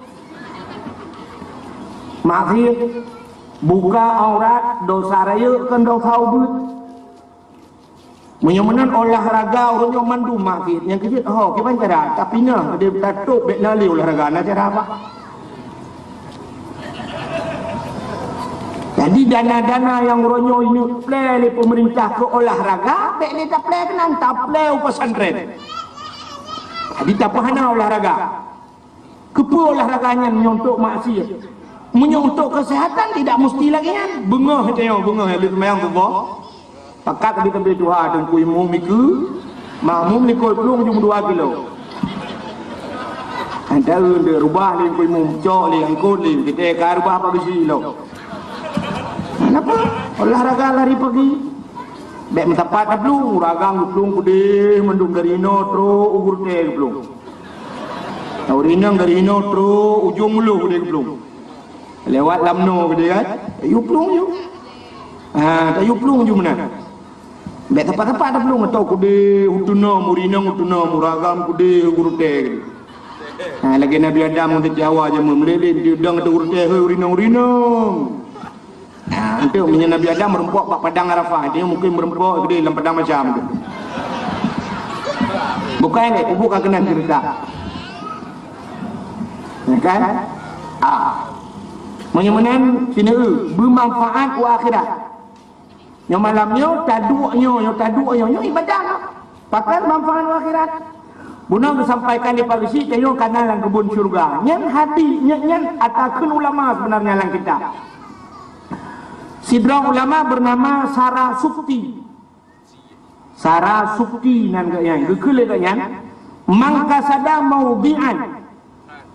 Maksiet, buka aurat, dosa rayeuk kon dosa ubeut. Meunyoe meunan olahraga uroe nyoe mandum maksiet, nyang keujeuet ho kiban cara, tapi na deuh tatôp bèk na lé olahraga, na cara apa? Jadi dana-dana nyang uroe nyoe ineuk plè lé peumeurintah keu olahraga, bèk lé taplè keunan, taplè u pesantren. Jadi tapeuhana olahraga. Keupeue olahraga nyan meunyoe untuk maksiet? Meunyoe untuk kesehatan tidak mesti lagèe nyan. Beungoh tanyoe, beungoh lheueh seumayang suboh. Pakat teubiet-teubiet tuha Teungku Imum ikeue, makmum likot plueng jeuem dua kilo. Antara rubah lé Teungku Imum, cok lé, angkot lé, kita ka rubah apa bisi lo. Kenapa? Olahraga lari pagi. Bèk meusapat taplueng, ureueng agam geuplueng keudeh mandum dari inoe trok u gurutèe geuplueng. Ureueng inong dari inoe trok ujong muloh keudeh geuplueng. Lewat lam noe keudeh kan? Tayue plueng ju. Ha, tayue plueng ju meunan. Bèk sapat-sapat taplueng, atau keudeh u teunom, ureueng inong u teunom, ureueng agam keudeh u gurutèe keudeh. Ha, lagèe Nabi Adam ngon Siti Hawa jameun, meulilén di udang atau gurutèe, hei ureueng inong, ureueng inong. Ha, Anteuk meunyoe Nabi Adam meureumpok bak padang Arafah, dia mungkin meureumpok geude lam padang macam tu. Bukan, eh, kubu ka keunan cerita. Ya kan? Ah. Meunyoe meunan, sini, eh, beumanfaat u akhirat. Nyoe malam nyoe, taduek nyoe, nyoe taduek nyoe, nyoe ibadah nyoe. Pakon manfaat u akhirat. Bunoe geusampaikan di Pak Geuchik, tanyoe kana lam keubon syurga. Nyan hadis, nyan, nyan ata kheun ulama sebenarnya lam kitab. Sidroe ulama bernama Sarasukti. Sarasukti nan geuh nyan, geukheun lé geuh nyan, "Man qasada maudhi'an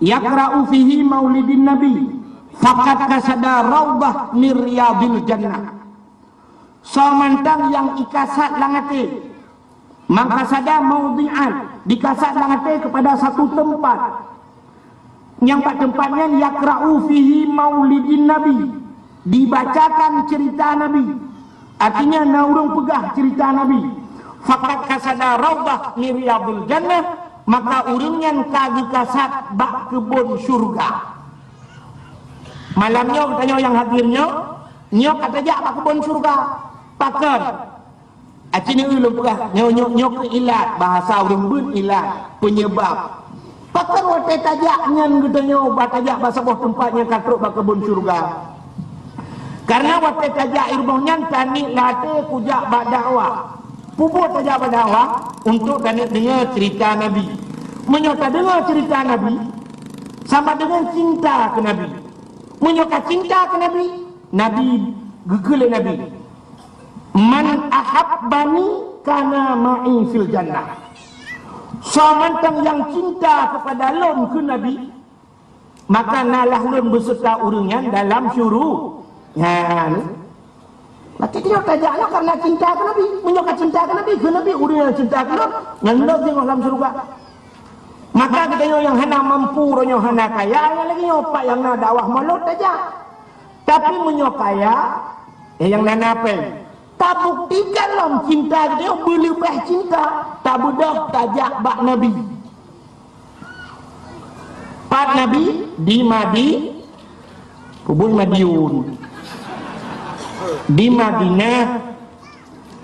yaqra'u fihi maulidin nabi, faqad qasada raudhah min riyadil jannah." Soe mantong nyang ikasad lam até, man qasada maudhi'an, dikasad lam até kepada satu tempat. Nyang bak teumpat nyan yaqra'u fihi maulidin nabi, dibacakan cerita Nabi. Artinya na ureuëng peugah cerita Nabi. Faqad qasada raudhah min riyadil jannah, maka ureuëng nyan ka geukasad bak keubon syurga. Malam nyoe geutanyoe nyang hadir nyoe, nyoe ka tajak bak keubon syurga. Pakon? Aci nyoe ulôn peugah, nyoe, nyoe, nyoe keuh ilat, bahasa ureuëng beuet ilat, penyebab. Pakon watée tajak nyan geutanyoe, bah tajak bak saboh teumpat nyang ka trok bak keubon syurga? Karena watée tajak i rumoh nyan, taniet lam até kujak bak dakwah. Peue buet tajak bak dakwah? Untuk taniet deungoe cerita Nabi. Meunyoe tadeungoe cerita Nabi, sama dengan cinta keu Nabi. Meunyoe ka cinta keu Nabi, Nabi geukheun lé Nabi, "Man ahabbani kana ma'i fil jannah." Soe mantong nyang cinta kepada lôn keu Nabi, maka nalah lôn beserta ureuëng nyan dalam syuru-, nyan. Berarti dia tajak nyoe karena cinta keu Nabi. Meunyoe ka cinta keu Nabi, keu Nabi ureuëng nyang cinta keu lôn, ngon lôn singoh lam syurga. Maka geutanyoe nyang hana mampu, uroe nyoe hana kaya, nyang lagée nyoe pat nyang na dakwah mulod tajak. Tapi meunyoe kaya, eh, nyang na-na péng, tabuktikan lom cinta geutanyoe beuleubeh cinta, tabeudôh tajak bak Nabi. Pat Nabi? Di Madi-, peue buet Madiun. Di Madinah.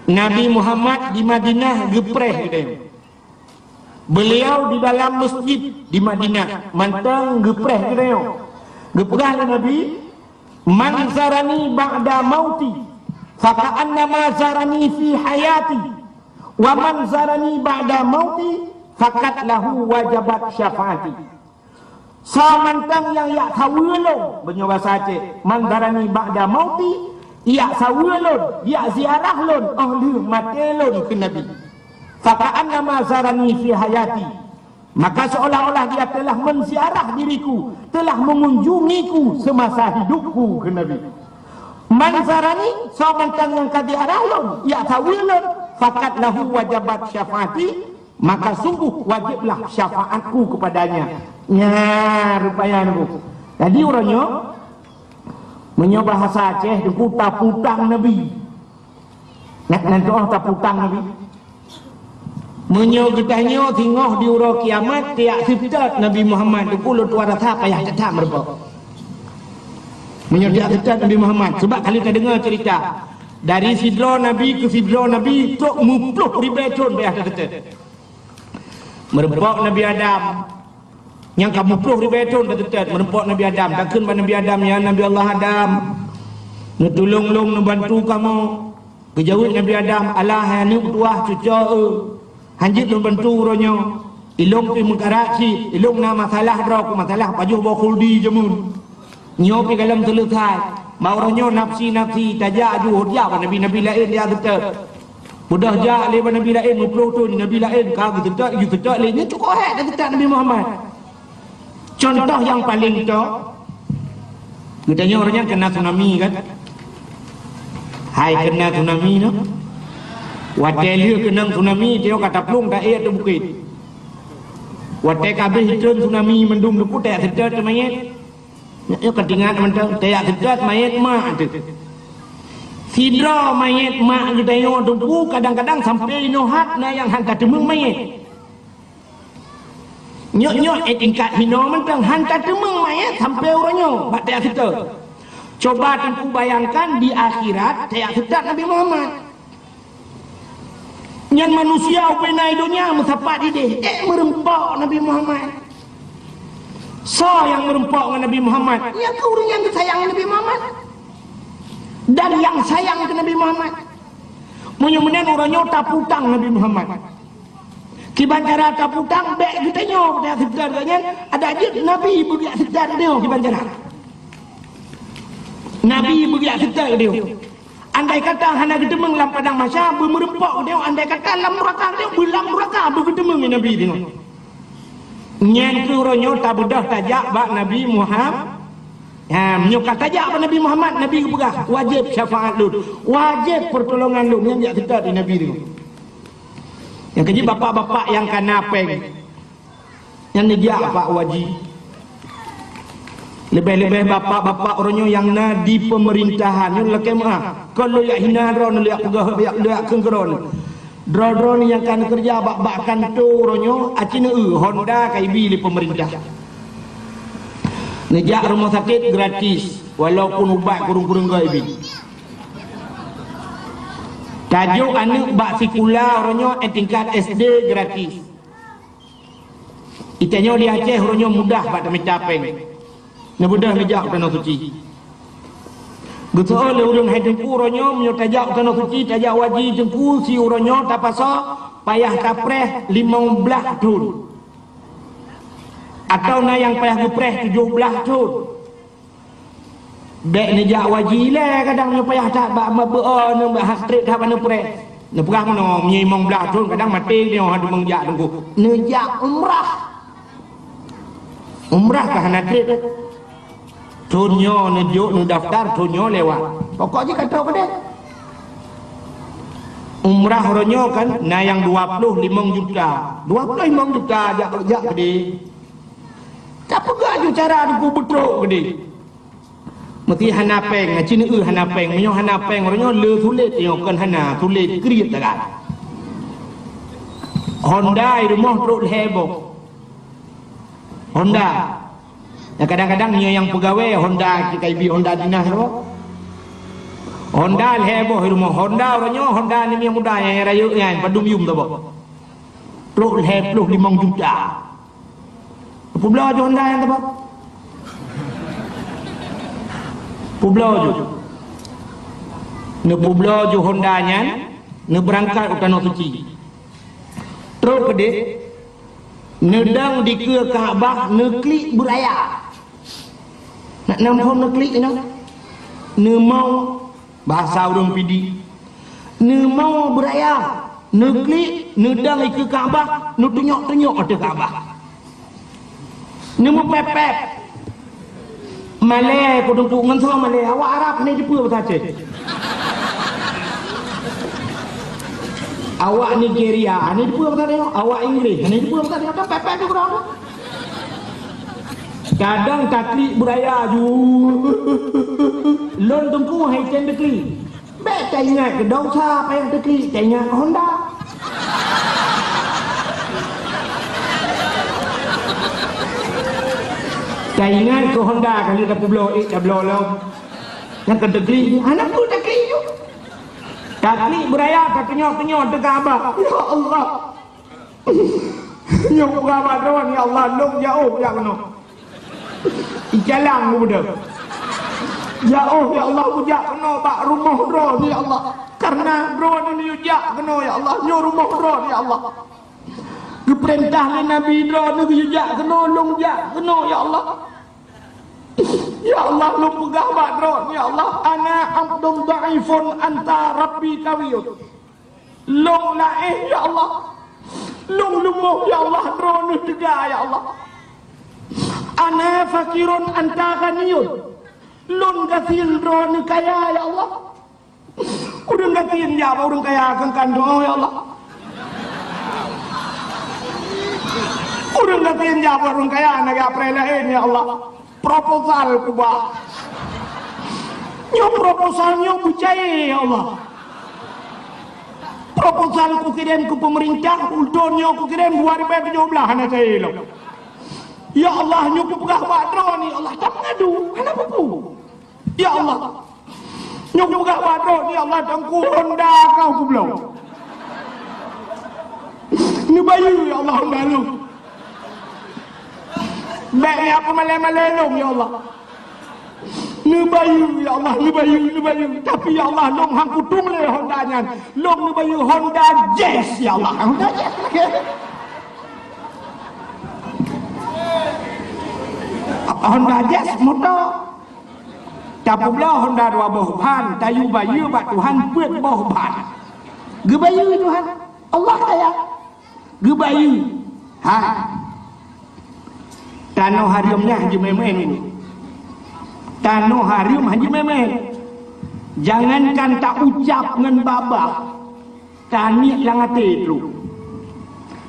Nabi Muhammad di Madinah geupreh geutanyoe. Beliau di dalam masjid di Madinah, mantong geupreh geutanyoe. Geupeugah lé Nabi, "Man zarani ba'da mauti, faka'annama zarani fi hayati, wa man zarani ba'da mauti, faqad lahu wajabat syafaati." Soe mantong nyang jak saweue lôn, meunyoe basa Aceh, "Man zarani ba'da mauti", jak saweue lôn, jak ziarah lôn óh lheueh maté lôn, kheun Nabi. "Faka'annama zarani fi hayati." Maka seolah-olah dia telah menziarah diriku, telah mengunjungiku semasa hidupku, kheun Nabi. "Man zarani", soe mantong nyang ka ziarah lôn, jak saweue lôn, "faqad lahu wajabat syafaati", maka sungguh wajiblah syafaatku kepadanya. Nya, rupanya nunggu. Jadi, uroe nyoe, meunyoe bahasa Aceh, Teungku, taputang Nabi. Nak nan tu'oh taputang Nabi. Meunyoe geutanyoe singoh di uroe kiamat, tiak seutôt Nabi Muhammad, Teungku, lôn tuan rasa payah that-that meureumpok. Meunyoe tiak seutôt Nabi Muhammad, sebab ka lheueh tadeungoe cerita, dari sidroe Nabi keu sidroe Nabi, trok meuplôh ribée thon payah taseutôt. Meureumpok Nabi Adam, nyang ka meuplôh ribée thon taseutôt, meureumpok Nabi Adam, takheun bak Nabi Adam, "Ya Nabi Allah Adam, neutulông lôn, neubantu kamoe." Geujaweueb Nabi Adam, "Alah, hai aneuk tuah, cucoe, han jeuet lôn bantu uroe nyoe. Ilông pih meukarat cit, ilông na masalah droe, keu masalah pajoh boh khuldi jameun. Nyoe pih gohlom seuleusai. Bak uroe nyoe nafsi-nafsi tajak aju, jak bak nabi-nabi laén jak seutôt. Beudôh jak lé bak nabi laén, meuplôh thon nabi laén ka geuseutôt, geuseutôt lé nyoe, cukôp hék taseutôt Nabi Muhammad." Contoh nyang paleng top, geutanyoe uroe nyan keunong tsunami kan? Hai keunong tsunami nyoe. Watée lheueh keunong tsunami, tanyoe ka taplueng taék ateueh bukét. Watée ka abéh treun tsunami mandum Teungku, tajak seutôt manyét. Nyoe ka teuingat mantong, tajak seutôt manyét mak teuh. Sidroe manyét mak geutanyoe Teungku, kadang-kadang sampoe inoe that na nyang han tateumeung manyét. Nyoe-nyoe, eh, tingkat hinoe mantong, han tateumeung manyét sampoe uroe nyoe bak tajak seutôt. Coba Teungku bayangkan di akhirat tajak seutôt Nabi Muhammad. Nyan manusia ubena i donya meusapat idéh, ék meureumpok Nabi Muhammad. Soe nyang meureumpok ngon Nabi Muhammad? Nyan keuh ureuëng nyang geusayang Nabi Muhammad dan nyang sayang keu Nabi Muhammad. Meunyoe meunan uroe nyoe taputang Nabi Muhammad. Kiban cara taputang, bék geutanyoe tajak seutôt geuh nyan, adak jeuet Nabi beujak seutôt geutanyoe kiban cara. Nabi beujak seutôt geutanyoe. Andai kata hana geuteumeung lam padang mahsyar, beumeureumpok geutanyoe, andai kata lam nuraka geutanyoe, beulam nuraka beugeuteumeung Nabi geutanyoe. Nyan keuh uroe nyoe tabeudôh tajak bak Nabi Muhammad. Ha, meunyoe ka tajak bak Nabi Muhammad, Nabi geupeugah, "Wajéb syafaat lôn, wajéb peurtulongan lôn," nyan jak seutôt di Nabi geutanyoe. Nyang keujeuet bapak-bapak nyang kana péng, nyan neujak bak Haji. Leubeh-leubeh bapak-bapak uroe nyoe nyang na di peumeurintahan, nyoe lakée meuáh, kon lôn jak hina droeneuh, lôn jak peugah, lôn jak kheun keu droeneuh. Droeneuh nyang ka neukeureuja bak, bak kantô uroe nyoe, aci neueu honda ka ibi lé peumeurintah. Neujak rumoh sakét gratis, walaupun ubat kureueng-kureueng goe ibi. Tajok aneuëk bak sikula uroe nyoe, eh, tingkat S D gratis. Itanyoe di Aceh uroe nyoe mudah bak tamita péng. Neubeudôh neujak u Tanoh Suci. Geuseuôt lé ureuëng, "Hai Teungku, uroe nyoe meunyoe tajak u Tanoh Suci, tajak Haji Teungku, si uroe nyoe tapasoe payah tapreh limong blaih thon. Atawa na nyang payah geupreh tujoh blaih thon." Bék neujak Haji lé, kadang nyoe payah that bak, bak beuo, nyoe bak hat trép that bak neupreh. Neupeugah meunoe, meunyoe limong blaih thon kadang maté nyoe hana meunjak Teungku. Neujak umrah. Umrah ka hana trép. Thon nyoe neujok, neudaftar, thon nyoe lewat. Pokok jih ka trok keudeh. Umrah uroe nyoe kan na nyang dua ploh limong juta. Dua ploh limong juta jak, jak keudeh. Tapeugah ju cara Teungku beutrok keudeh. Meusti hana péng, ci neueu hana péng. Meunyoe hana péng, uroe nyoe le sulet, nyoe kon hana, sulet kriet tagat. Honda i rumoh trok lhée boh. Honda. Ya, kadang-kadang nyoe nyang peugawée Honda, kita ibi Honda dinas tu. Honda lhée boh i rumoh. Honda uroe nyoe, Honda ni muda nyang rayeuk nyan, padum yum tu boh. Trok lhée ploh limong juta. Peubloe ju Honda nyan teuma. Peubloe ju. Neupeubloe ju Honda nyan, neubeurangkat u Tanoh Suci. Trok keudeh, neudong dikeue Ka'bah, neuklik beuraya. Nak nam phon neuklik inoe. Neumong Bahasa ureuëng Pidie, neumoe beuraya, neuklik, neudong dikeue Ka'bah, neutunyok-tunyok ateueh Ka'bah. Neumeupép-pép. Malée, peudeueng ngon soe malée, awak Arab hana jipeue bahasa Aceh. Awak Nigeria hana jipeue bahasa Aceh, awak Inggris hana jipeue bahasa Aceh, kan pép-pép di keudroe. Kadang taklik beuraya ju. Lôn Teungku hai tem taklik. Bék taingat keu desya payah taklik, taingat keu Honda. Taingat keu Honda ka lheueh tapeubloe ék tabloe lom. Nyang keu taklik, hana peue taklik ju. Taklik beuraya tatunyok-tunyok teuka abah. Ya Allah. Nyoe peugah bak droe, "Ya Allah, lôn jaoh jak keunoe." Icalang geubeudôh. "Jaoh, ya Allah, kujak keunoe bak rumoh droe, ya Allah. Karena droe neujak keunoe, ya Allah. Nyoe rumoh droe, ya Allah. Geupeurintah lé Nabi droe neujak keunoe, lôn jak keunoe, ya Allah. Ya Allah, lôn peugah bak droe, ya Allah, ana abdun dhaifun anta rabbi qawiyun." Lôn laéh, ya Allah. Lôn leumoh, ya Allah, droeneuh teuga, ya Allah. Ana fakirun anta ghaniyun. Lôn gasien, droeneuh kaya, ya Allah. Ureuëng gasien jak bak ureuëng kaya keu kantô, ya Allah. Ureuëng gasien jak bak ureuëng kaya na geupreh laén, ya Allah. Proposal kuba. Nyoe proposal nyoe beucaya, ya Allah. Proposal kukirém keu peumeurintah, ulôn nyoe kukirém dua ribèe tujoh blaih hana caya lom. Ya Allah, nyoe kupeugah bak droeneuh, ya Allah, tameungadu, hana peue-peue. Ya Allah. Nyoe peugah bak droe, ya Allah, Teungku, honda kah kubloe. Neubayeue, ya Allah, honda lôn. Bèk neupeumalen-malen lôn, ya Allah. Neubayeue, ya Allah, neubayeue, neubayeue. Tapi, ya Allah, lôn han kutueng lé honda nyan. Lôn neubayeue honda Jazz, ya Allah. Honda Jazz. Honda Jazz moto. Tapeubloe honda dua boh ban, tayue bayeue bak Tuhan peuet boh ban. Geubayeue Tuhan. Allah kaya. Geubayeue. Ha. Tanoh hareuem nyan han jeuet meu'én-meu'én. Tanoh hareuem han jeuet meu'én-meu'én. Jangankan taucab ngon babah, taniet lam até trok.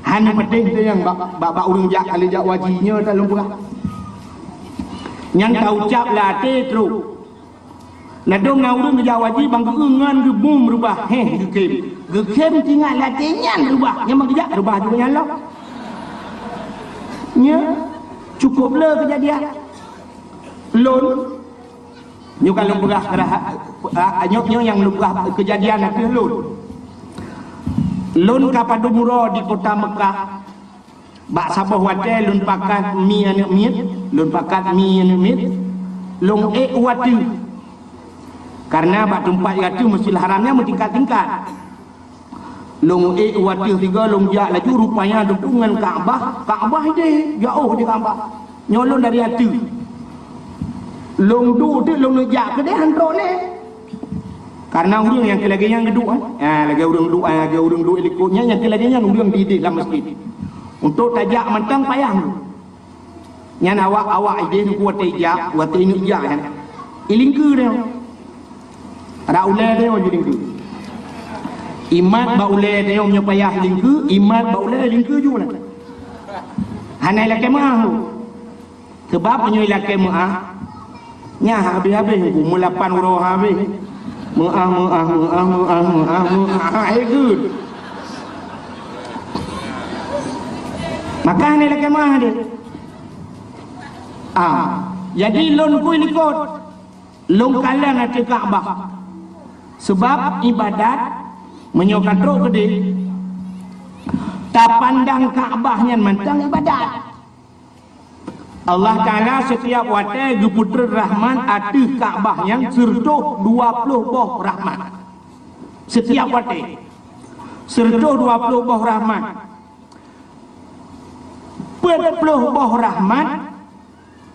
Hana patéh teuh nyang bak, bak, bak ureueng jak, ka lheueh jak haji nyoe ka lôn peugah. Nyan taucab lam até trok. Ladôm na ureueng geujak haji ban geu-eu ngon geubum reubah, héh, geukhém. Geukhém teuingat lam até nyan reubah, nyan ban geujak reubah juga nyan lom. Nyoe cukôp le keujadian. Lôn, nyoe ka lôn peugah, ah, nyoe, nyoe nyang lôn peugah keujadian ateueh lôn. Lôn ka padum uroe di kota Meukah. Bak saboh watèe lôn pakat mi aneuk miet, lôn pakat mi aneuk miet, lôn ék u ateueh. Karena bak teumpat ateueh Masjidil Haram nyan meutingkat-tingkat. Lôn ék u ateueh sigoe, lôn jak laju, rupanya deungon Ka'bah, Ka'bah idéh, jiôh di Ka'bah. Nyoe lôn dari ateueh. Lôn duek teuk, lôn neujak keudéh han trok lé. Karena ureueng nyang keu lagèe nyan geuduek, eh. Ah, lagèe ureueng duek, eh, lagèe ureueng duek likot nyan, nyang keu lagèe nyan ureueng di idéh lam masjid. Untuk tajak mantong payah. Nyan awak, awak idéh nyoe watèe jak, watèe ingat jak nyan. Ilingkeue deh. Adak ulèe deh ilingkeue. Imat bak ulèe deh nyoe payah ilingkeue, imat bak ulèe ilingkeue ju na. Hana ilakèe meu'ah. Sabab meunyoe ilakèe meu'ah, nyan habéh-habéh, umur lapan uroe habéh. Meu'ah, meu'ah, meu'ah, meu'ah, meu'ah, meu'ah, hai geuh. Maka hana ilakèe meu'ah deh. Ah, jadi lôn kui likot, lôn kalon ateueh Ka'bah. Sabab ibadat, meunyoe ka trok keudéh, tapandang Ka'bah nyan mantong ibadat. Allah Ta'ala setiap watèe geupeutrön rahmat ateueh Ka'bah nyan sireutoh dua ploh boh rahmat. Setiap watèe. Sireutoh dua ploh boh rahmat. Peuet ploh boh rahmat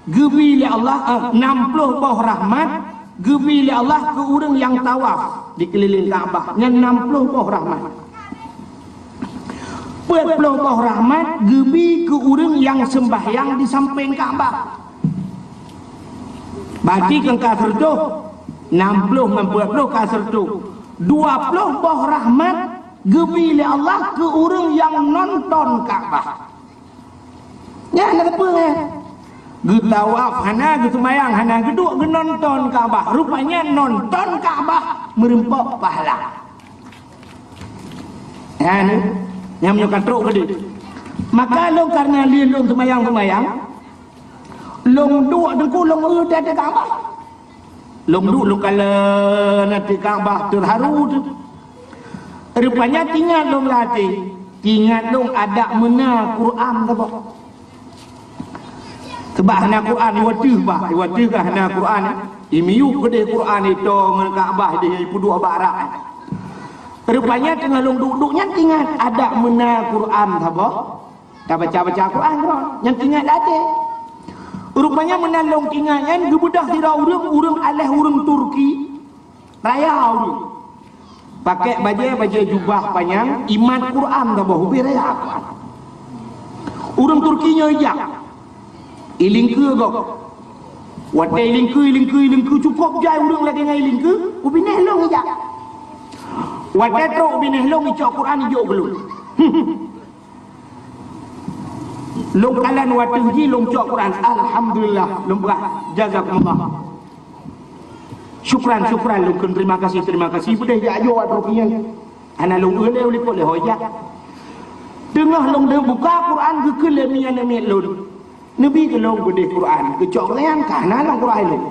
geubi lé Allah, eh, nam ploh boh rahmat geubi lé Allah keu ureueng nyang tawaf di keulileng Ka'bah. Nyan nam ploh boh rahmat. Peuet ploh boh rahmat geubi keu ureueng nyang seumbahyang di sampéng Ka'bah. Berarti kan ka sireutoh, nam ploh ngon peuet ploh ka sireutoh. Dua ploh boh rahmat geubi lé Allah keu ureueng nyang nonton Ka'bah. Nyan na teupeue, eh? Geutawaf hana, geuseumayang hana, geuduek geunonton Ka'bah. Rupanya nonton Ka'bah meureumpok pahala. Nyan, nyan meunyoe ka trok keudéh. Maka lôn karena lé lôn seumayang-seumayang, lôn duek teungku lôn eu di ateueh Ka'bah. Lôn duek lôn kalon ateueh Ka'bah teuharu teuh. Rupanya teuingat lôn lam até, teuingat lôn adak meuna Quran saboh. Sabab hana Quran, iwateuh bah, iwateuh ka hana Quran. Imiyueb keudéh Quran ito ngon Ka'bah deh ipeuduek bak rak. Rupanya teungoh lôn duek-duek nyan teuingat adak meuna Quran saboh. Tabaca-baca Quran droe, nyan teuingat lam até. Rupanya meunan lôn teuingat nyan geubeudôh sidroe ureueng, ureueng aléh ureueng Turki, raya ureueng. Pakai bajèe, bajèe jubah panyang, imat Quran saboh, ubé raya Quran. Ureueng Turki nyoe ijak. Ilingkeue gob. Watèe ilingkeue, ilingkeue, ilingkeue cukôp jai ureueng lagèe nyan ilingkeue, u binéh lôn ijak. Watèe trok u binéh lôn icok Quran ijok keu lôn. Lôn kalon watèe jih lôn cok Quran. Alhamdulillah, lôn peugah, jazakumullah. Syukran, syukran, lôn kheun terima kasih, terima kasih. Beudôh jak ajoe watèe nyan. Hana lôn eu lé u likot lé ho jak. Teungoh lôn deuh buka Quran geukheun lé miet-miet lôn. Neubi keu lôn beudôh Quran, geucok nyan ka hana lam Quran lôn.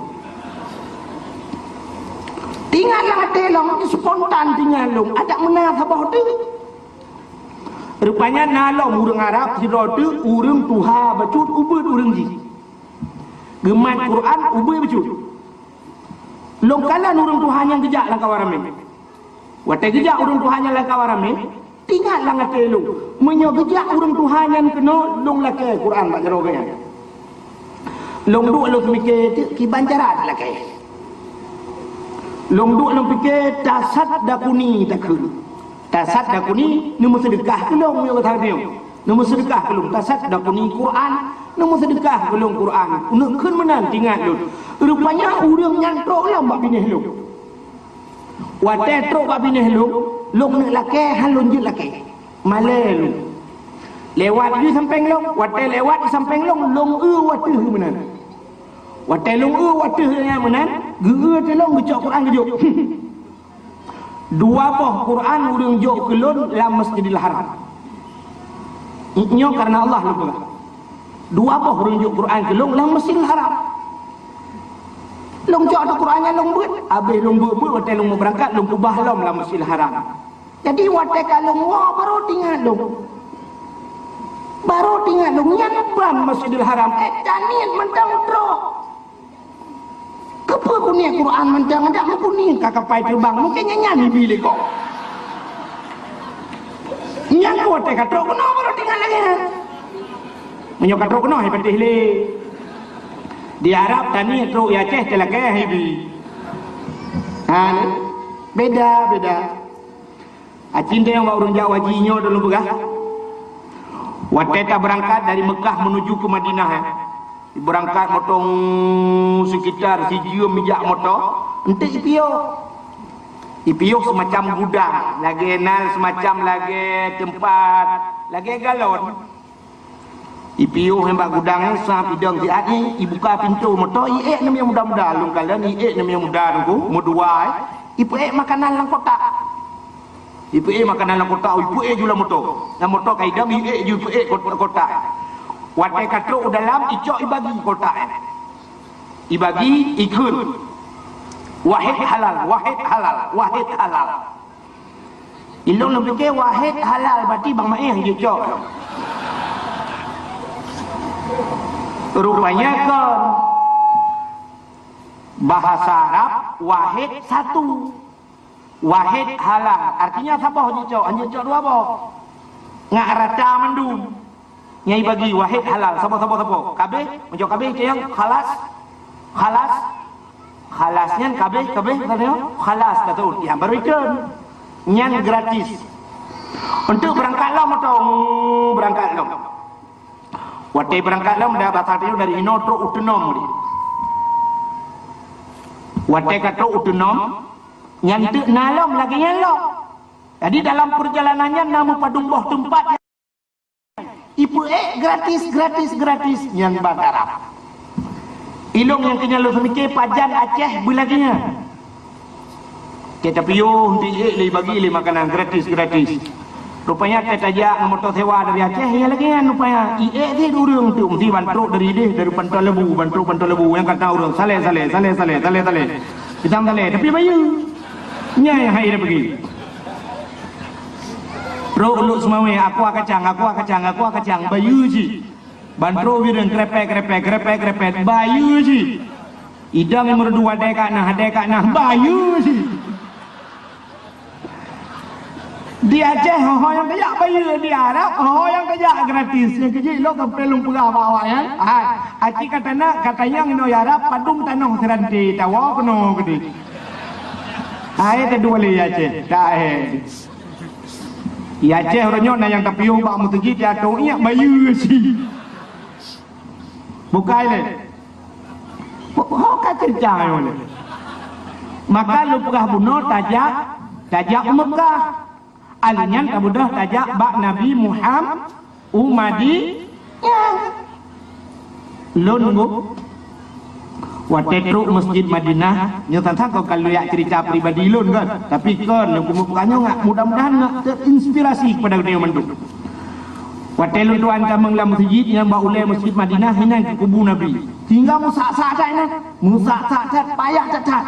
Ingat lam até lom, spontan teuingat lom, adak meunan saboh teuk. Rupanya na lom ureuëng Arab sidroe teuk, ureuëng tuha bacut ubit ureuëng jih. Geumat Quran ubit bacut. Lom kalon ureuëng tuha nyan geujak lam kawan ramé. Watée geujak ureuëng tuha nyan lam kawan ramé, teuingat lam até lôn, meunyoe geujak ureuëng tuha nyan keunoe, lôn lakée Quran bak jaroe geuh nyan. Lôn duek lôn seumiké teuk kiban cara lakée. Lôn duek lôn pike, tasaddaquni takheun. Tasaddaquni, neumeuseudeukah keu lôn, meunyoe gata teurimong. Neumeuseudeukah keu lôn, tasaddaquni Quran, neumeuseudeukah keu lôn Quran. Neukheun meunan teuingat lôn. Rupanya ureuëng nyan trok lom bak binéh lôn. Watée trok bak binéh lôn, lôn neuk lakée, hán lôn jeuet lakée. Malée lôn. Lewat di sampéng lôn, watée lewat di sampéng lôn, lôn eu wateuh meunan. Watée lôn eu wateuh nyan meunan, geu-eu teulông geucok Quran geujok. Dua boh Quran ureuëng jok keu lôn lam Masjidil Haram. Nyoe kareuna Allah lôn peugah. Dua boh ureuëng jok Quran keu lôn lam Masjidil Haram. Lôn cok atu Quran nyan lôn beuet, habéh lôn beuet-beuet watée lôn meubeurangkat lôn keubah lom lam Masjidil Haram. Jadi watée ka lôn woe barô teuingat lôn. Barô teuingat lôn nyan ban Masjidil Haram, eh, taniet mantong trok. Keupeue kuniet Quran mantong, adak meukuniet ka kapai teubang, mungken nyan nyan ibi lé kong. Nyan keuh watée ka trok keunoe barô teuingat lagée nyan. Meunyoe ka trok keunoe, hai patéh lé. Di Arab taniet trok, di Aceh teulakée hai bi. Ha, beda, beda. Aci teuh nyang bak ureuëng jak haji nyoe lôn peugah. Watée tabeurangkat dari Meukah meunuju keu Madinah, eh. Beurangkat moto sekitar sijeuem jak moto, eunteuk ipiôh. Ipiôh seumacam gudang, lagée na seumacam lagée teumpat, lagée galon. Ipiôh nyan bak gudang nyan, sab idong siat nyan, ibuka pintoe moto, iék namiet muda-muda, lôn kalon iék namiet muda teungku, meudua, eh, ipeuék makanan lam kotak. Ipeuék makanan lam kotak, ipeuék ju lam moto. Lam moto ka idong, iék ju ipeuék kot-, kotak. Watée ka trok u dalam, icok ibagi kotak nyan. Ibagi, ikheun. Wahid halal, wahid halal, wahid halal. Ilôn lôn pike wahid halal, berarti bang maéh jicok. Rupanya kon. Bahasa Arab, wahid satu. Wahid halal, artinya saboh jicok, hana jicok dua boh. Ngat rata mandum. Nyang ibagi wahid halal, saboh, saboh, saboh. Kabeh, meunyoe kabeh, cayang, khalas, khalas, khalas nyan kabeh, kabeh, katanya, khalas, kata ureuëng, nyan baru ikheun. Nyan gratis. Untuk beurangkat lom atau beurangkat lom. Watée beurangkat lom, dah basa teuh dari inoe trok u teunom dia. Watée ka trok u teunom, nyan teuk na lom lagée nyan lom. Jadi dalam perjalanan nyan na meupadum boh teumpat. Ipeuék gratis, gratis, gratis, nyan ban Arab. Ilôn nyang keu nyan lôn seumiké pajan Aceh beulagée nyan. Teuh tapiôh, eunteuk iék lé, ibagi lé makanan gratis, gratis. Rupanya teuh tajak ngon moto sewa dari Aceh, ya lagée nyan rupanya. Iék cit ureuëng teuk, meusti ban trok dari ideh, dari Panton Leubue, ban trok Panton Leubue, nyang ka na ureuëng saleh, saleh, saleh, saleh, saleh, saleh. Hitam saleh, tapi bayeue. Nyan nyang hai dah peugi. Trok Lhokseumawe, Seumawe, Aqua Kacang, Aqua Kacang, Aqua Kacang, bayeue cit. Ban trok Bireuen, krepet, krepet, krepet, krepet, bayeue cit. Idong Meureudu, Ade Ka Na, Ade Ka Na, bayeue cit. Di Aceh, ho-ho nyang tajak bayeue, di Arab, ho-ho nyang tajak gratis. Nyang keu jih lôn sampoe lôn peugah bak awaknyan. Hai, aci ka tanyong, ka tanyong inoe Arab, padum tanoh seuranté, tawoe keunoe keudeh. Hai, teudua lé Aceh, dah, eh. Di Aceh uroe nyoe na nyang tapiôh bak meuseujid, ya tong iyak bayeue cit. Bukai lé. Ho ka ceurita nyoe lé. Maka lôn peugah bunoe tajak, tajak u Meukah. Alèh nyan tabeudôh tajak bak Nabi Muham-, u Madi-, nyan. Lôn nunggu. Watée trok Masjid Madinah, nyoe tantang kon ka lôn jak ceurita pribadi lôn kan. Tapi kon lôn keumeung peugah nyoe ngat, mudah-mudahan ngat teuinspirasi kepada geutanyoe mandum. Watée lôn tuan tamong lam meuseujid nyang bak ulée Masjid Madinah, hinan keu kubu Nabi. Sehingga meusak-sak that inan, meusak-sak that, payah that-that.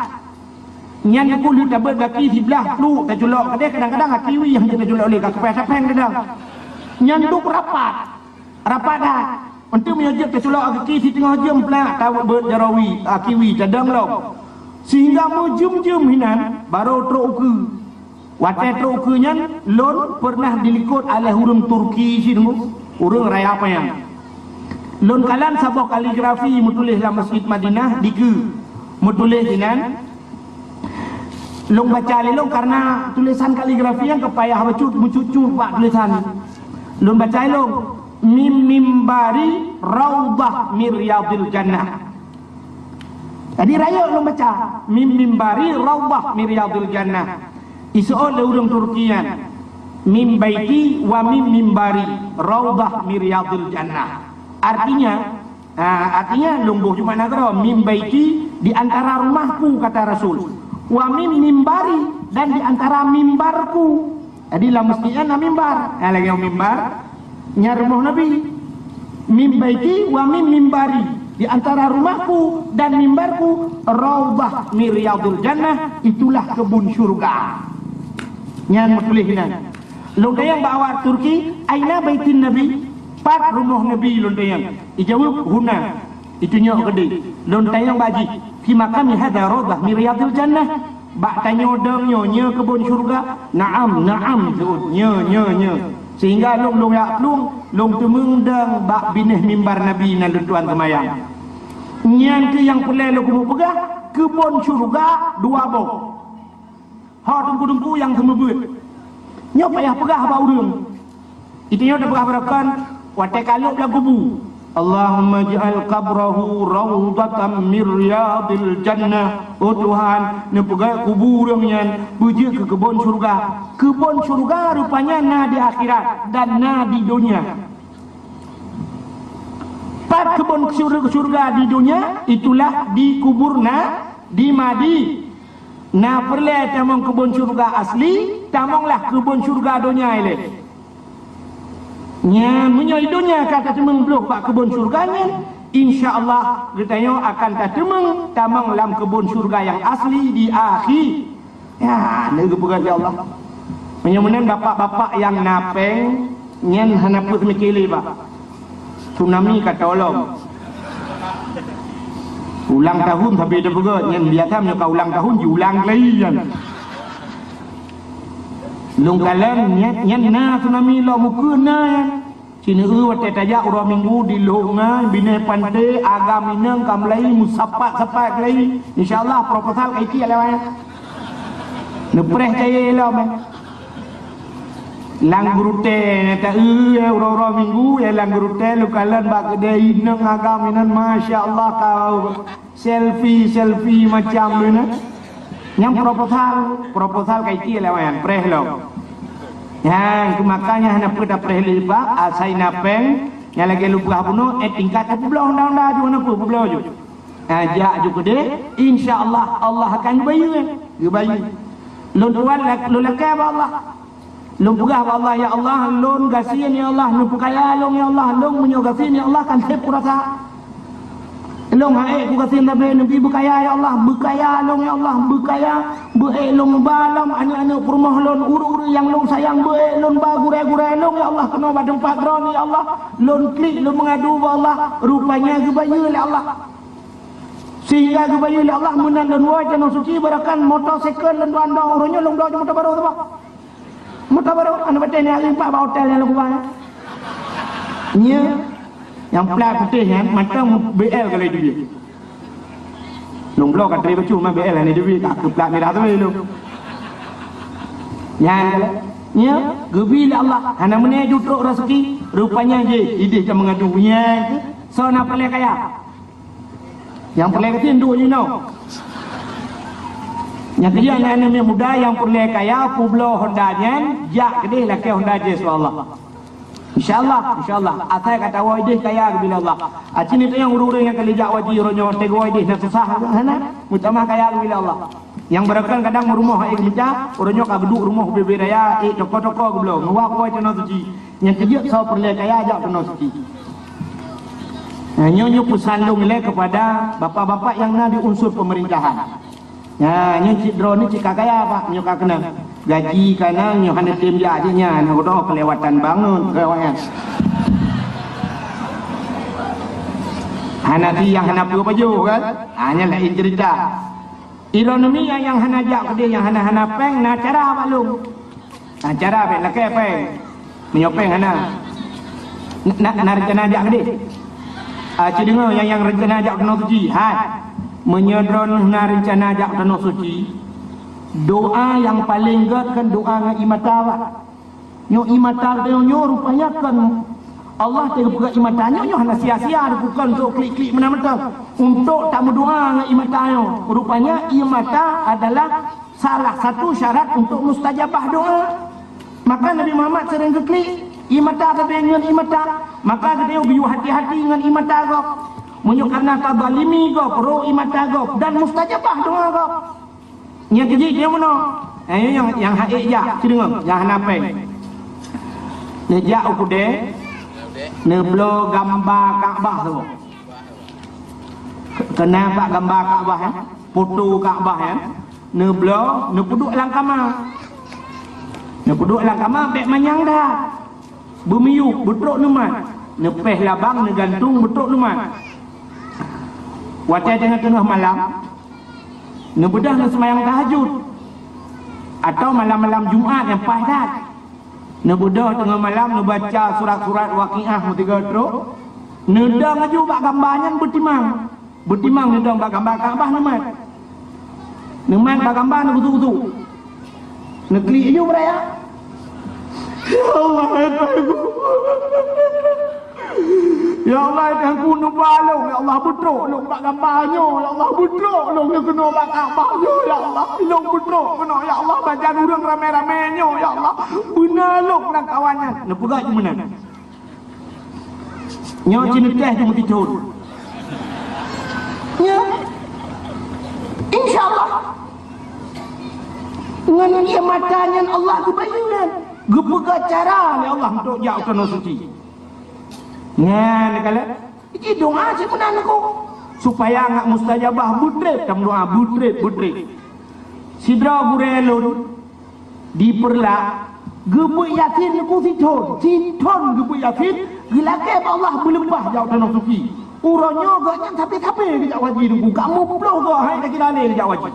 Nyan keuh lheueh tabeuet gaki siblah pluek taculok keudeh, kadang-kadang gaki wie nyang taculok lé, ka keupah sapeng kadang. Nyan duek rapat. Rapat that. Untuk meunyoe jeuet taculok gaki siteungoh jeuem plak tabeuet jaroe wie, gaki wie tadong lom. Sehingga meujeuem-jeuem hinan barô trok ukeue. Watée trok ukeue nyan, lôn peureunah dilikot oleh ureuëng Turki sidroe, ureuëng raya panyang. Lôn kalon saboh kaligrafi meutuléh lam Masjid Madinah dikeue. Meutuléh inan, lôn baca lé lôn karena tulésan kaligrafi nyang ka payah bacut, meucut-cut bak tulésan. Lôn baca lé lôn, "Mim mimbari raudhah min riyadhil jannah." Jadi rayeuk lôn baca, "Mim mimbari raudhah min riyadhil jannah." Iseuôt lé ureuëng Turki nyan, "Mim baiti wa mim mimbari raudhah min riyadhil jannah." Artinya, ha, artinya lôn boh ju makna keudroe, "Mim baiti, di antara rumahku," kata Rasul, "wa mim mimbari, dan di antara mimbarku." Jadi lam masjid nyan na mimbar. Nyang lagée mimbar, nyan rumoh Nabi. "Mim baiti wa mim mimbari, di antara rumahku dan mimbarku, raudhah min riyadhil jannah, itulah kebun syurga." Nyan meutuléh inan. Lôn tanyong bak awak Turki, "Aina baitin Nabi?" Pat rumoh Nabi lôn tanyong. Ijaweueb, "Huna." Itunyok keudeh. Lôn tanyong bak jih, "Fi maqami hadza raudhah min riyadhil jannah?" Bak tanyoe dong nyoe, nyoe keubon syeuruga? "Na'am, na'am," jaweueb, "nyoe, nyoe, nyoe." Sehingga lôn, lôn jak plueng, lôn teumeung dong bak binéh mimbar Nabi nan lôn tuan seumayang. Nyan keuh nyang peureulée lôn keumeung peugah, keubon syeuruga dua boh. Ho teungku-teungku nyang seumeubeuet, nyoe payah peugah bak ureuëng. Itunyok tapeugah baroekon watée ka lheueh lam kubu, "Allahumma ij'al qabrahu raudhatan min riyadhil jannah." Oh Tuhan, neupeugét kubu ureuëng nyan beujeuet keu keubon syeuruga. Keubon syeuruga rupanya na di akhirat dan na di donya. Pat keubon syeuruga di donya, itulah di kubur na, di madi. Na peureulée tamong keubon syeuruga asli, tamonglah keubon syeuruga donya ilée. Nyan, meunyoe di donya ka tateumeung bloh bak keubon syeuruga nyan, insya Allah geutanyoe akan tateumeung tamong lam keubon syeuruga nyang asli di akhé. Ya, lé geupeugah lé Allah. Meunyoe meunan bapak-bapak nyang na péng, nyan hana peuet meukeulée bak. Tsunami ka tolong. Ulang tahun sabe tapeugét, nyan biasa meunyoe ka ulang tahun jiulang lagi nyan. Lôn kalon nyan, nyan na tsunami lom ukeue na nyan. Sineuk watée tajak uroe Minggu di Lhok nyan, binéh panté, agam inong ka meulayi, meusapat-sapat meulayi. Insya Allah proposal ka itiek lé awak nyan. Neupreh cayée lom, eh. Lam geurutée, ta-eu, eh, uroe-uroe Minggu, eh, lam geurutée, lôn kalon bak keudée inong agam inan, masya Allah, ka selfie, selfie macam tu na. Nyang proposal, proposal ka itiek lé awak nyan, preh lom. Nyang, makanya hana peue tapreh lé bak, asai na péng, nyang lagée lôn peugah bunoe, eh, tingkat ka peubloe honda-honda ju, hana peue peubloe ju. Nah, jak ju keudeh, insya Allah, Allah akan geubayeue, geubayeue. Lôn tuan, lôn lakée bak Allah. Lôn peugah bak Allah, "Ya Allah, lôn gasien, ya Allah, neupeukaya lôn, ya Allah, lôn meunyoe gasien, ya Allah, kan seb kurasa. Lôn han ék kugasien sabe neubi beukaya, ya Allah, beukaya lôn, ya Allah, beukaya, beu ék lôn ba lom aneuëk-aneuëk peurumoh lôn, ureuëng-ureuëng nyang lôn sayang, beu ék lôn ba gurée-gurée lôn, ya Allah, keunoe bak teumpat droeneuh, ya Allah, lôn klik, lôn meungadu bak Allah." Rupanya geubayeue lé Allah. Sehingga geubayeue lé Allah meunan lôn woe tanoh suci, baroekon moto second lôn tuan dong, uroe nyoe lôn bloe moto barô saboh. Moto barô, aneuk batée nyan, empat bak hotel nyang lôn keubah. Nyoe, nyang plat putéh nyan, mantong B L ka lheueh teubiet. Lôn bloe ka trép bacut, ma B L hana teubiet, ka keu plat mirah sabe lôn. Nyan, nyoe, geubi lé Allah, hana meunan jitrok raseuki, rupanya jih, ideh ka meungadu, nyan, soe na peureulée kaya. Nyang peureulée gasien duek jinoe. Nyang keujeuet aneuk-aneuk muda nyang peureulée kaya, peubloe honda nyan, jak keudeh lakée honda jih, insya Allah. Insya Allah, insya Allah. Asai ka tawoe ideh kaya geubi lé Allah. Aci neutanyong ureuëng-ureuëng nyang ka lheueh jak haji uroe nyoe, teungoh ideh na susah hana, meutamah kaya geubi lé Allah. Nyang baroekon kadang rumoh ék meucah, uroe nyoe ka geuduek rumoh ubé-ubé raya, ék toko-toko geubloe, meuwah woe tanoh suci. Nyang keujeuet soe peureulée kaya jak tanoh suci. Nah, nyoe, nyoe peusan lôn ilée keupada bapak-bapak nyang na di unsur peumeurintahan. Nah, nyoe cit droeneuh cit ka kaya, Pak, nyoe ka keunong. Gaji ka na, nyoe hana tem jak jih nyan, na udah kelewatan banget, kelewatan. Hana ti nyang hana peue pajoh kan? Ha, nyan laén cerita. Droeneuh mi nyang, nyang hana jak keudeh, nyang hana-hana péng, na cara bak lôn. Na cara bèk lakèe péng. Meunyoe péng hana. Na, na, na rencana jak keudeh? Ah, ci deungoe nyang, nyang rencana jak keunoe suci. Hai. Meunyoe droeneuh na rencana jak keunoe suci, doa nyang paleng gèt kan doa ngon ie mata, Pak. Nyoe ie mata geutanyoe nyoe rupanya kan Allah teupeugah ie mata nyoe, nyoe hana sia-sia, bukan untuk klik-klik meunan mantong. Untuk tameudoa ngon ie mata nyoe. Rupanya ie mata adalah salah satu syarat untuk mustajabah doa. Maka Nabi Muhammad sering geuklik ie mata, tapi ngon ie mata. Maka geutanyoe geuyue hati-hati ngon ie mata gob. Meunyoe karena tazalimi gob, roh ie mata gob dan mustajabah doa gob. Nyang keujih nyoe meunoe. Eh, nyang, nyang hana jak, ci deungoe, nyang hana péng. Neujak u keudè, neubloe gamba Ka'bah tu. Keunan bak gamba Ka'bah, eh? Foto Ka'bah, eh? Neubloe, neupeuduek lam kama. Neupeuduek lam kama, bèk manyang that. Beumiyueb, beutrok neumat. Neupéh labang, neugantung, beutrok neumat. Watèe teungoh-teungoh malam, neubeudôh neuseumayang tahajud. Atau malam-malam Jumat nyang paih that. Neubeudôh teungoh malam, neubaca surat-surat Waqiah meusigoe trok. Neudong laju bak gamba nyan beutimang. Beutimang neudong bak gamba Ka'bah neumat. Neumat bak gamba neukhusu-khusu. Neuklik laju beuraya. Ya Allah, ya Tuhanku. Ya Allah, ya Tuhanku, neuba lôn. Ya Allah, beutrok lôn bak gamba nyoe. Ya Allah, beutrok lôn keunoe bak Ka'bah nyoe. Ya Allah, lôn beutrok keunoe. Ya Allah, bak jan ureueng ramé-ramé nyoe. Ya Allah, beuna lôn ngon kawan nyan. Neupeugah meunan. Nyoe ci neutéh teumeuti thon. Nyoe. Insya Allah. Ngon ie mata nyan Allah geubayeue nyan. Geupeugah cara lé Allah untuk jak u Tanoh Suci. Nyan, kalon. Ji doa cit meunan aku. Supaya ngat mustajabah beutrép, tameudoa beutrép, beutrép. Sidroe gurèe lôn di Peureulak, geubeuet Yasin ngon sithon, sithon geubeuet Yasin, geulakèe bak Allah beuleupah jak u Tanoh Suci. Uroe nyoe gobnyan sabe-sabe geujak haji nunggu, ka muplôh goe hai takira lé geujak haji.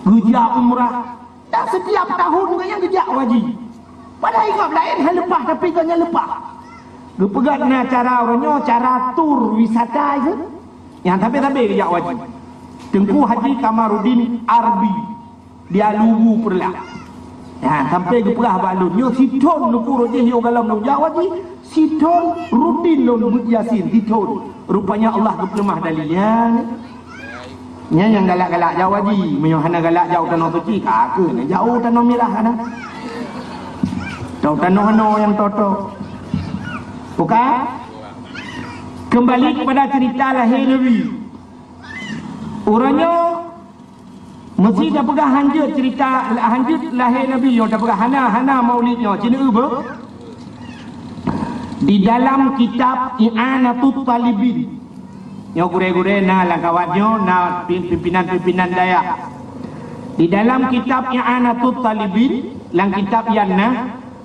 Geujak umrah, dan setiap tahun gobnyan geujak haji. Padahai gob laén han leupah, tapi gobnyan leupah. Geupeugah na cara uroe nyoe, cara tur wisata itu. Nyang sabe-sabe geujak haji. Teungku Haji Kamarudin Arbi. Di Alubu Peureulak. Ha, sampai geupeugah bak lôn, nyoe sithon nunggu rot jih nyoe galom lôn jak haji, sithon rutin lôn beuet Yasin, sithon. Rupanya Allah geupeuleumah dali nyan. Nyan nyang galak-galak jak haji, meunyoe hana galak jak u Tanoh Suci, ka keuh na jak u Tanoh Mirah hana. Tau tanoh hano nyang toto. Bukan? Kembali kepada cerita lahé Nabi. Uroe nyoe Meusi tapeugah hanjeuet cerita, hanjeuet lahé Nabi nyoe tapeugah hana, hana maulid nyoe. Ci neueu beuh? Di dalam kitab I'anatut Talibin. Nyoe gurèe-gurèe na lam kawat nyoe, na pi-, pimpinan-pimpinan dayah. Di dalam kitab I'anatut Talibin, lam kitab nyan na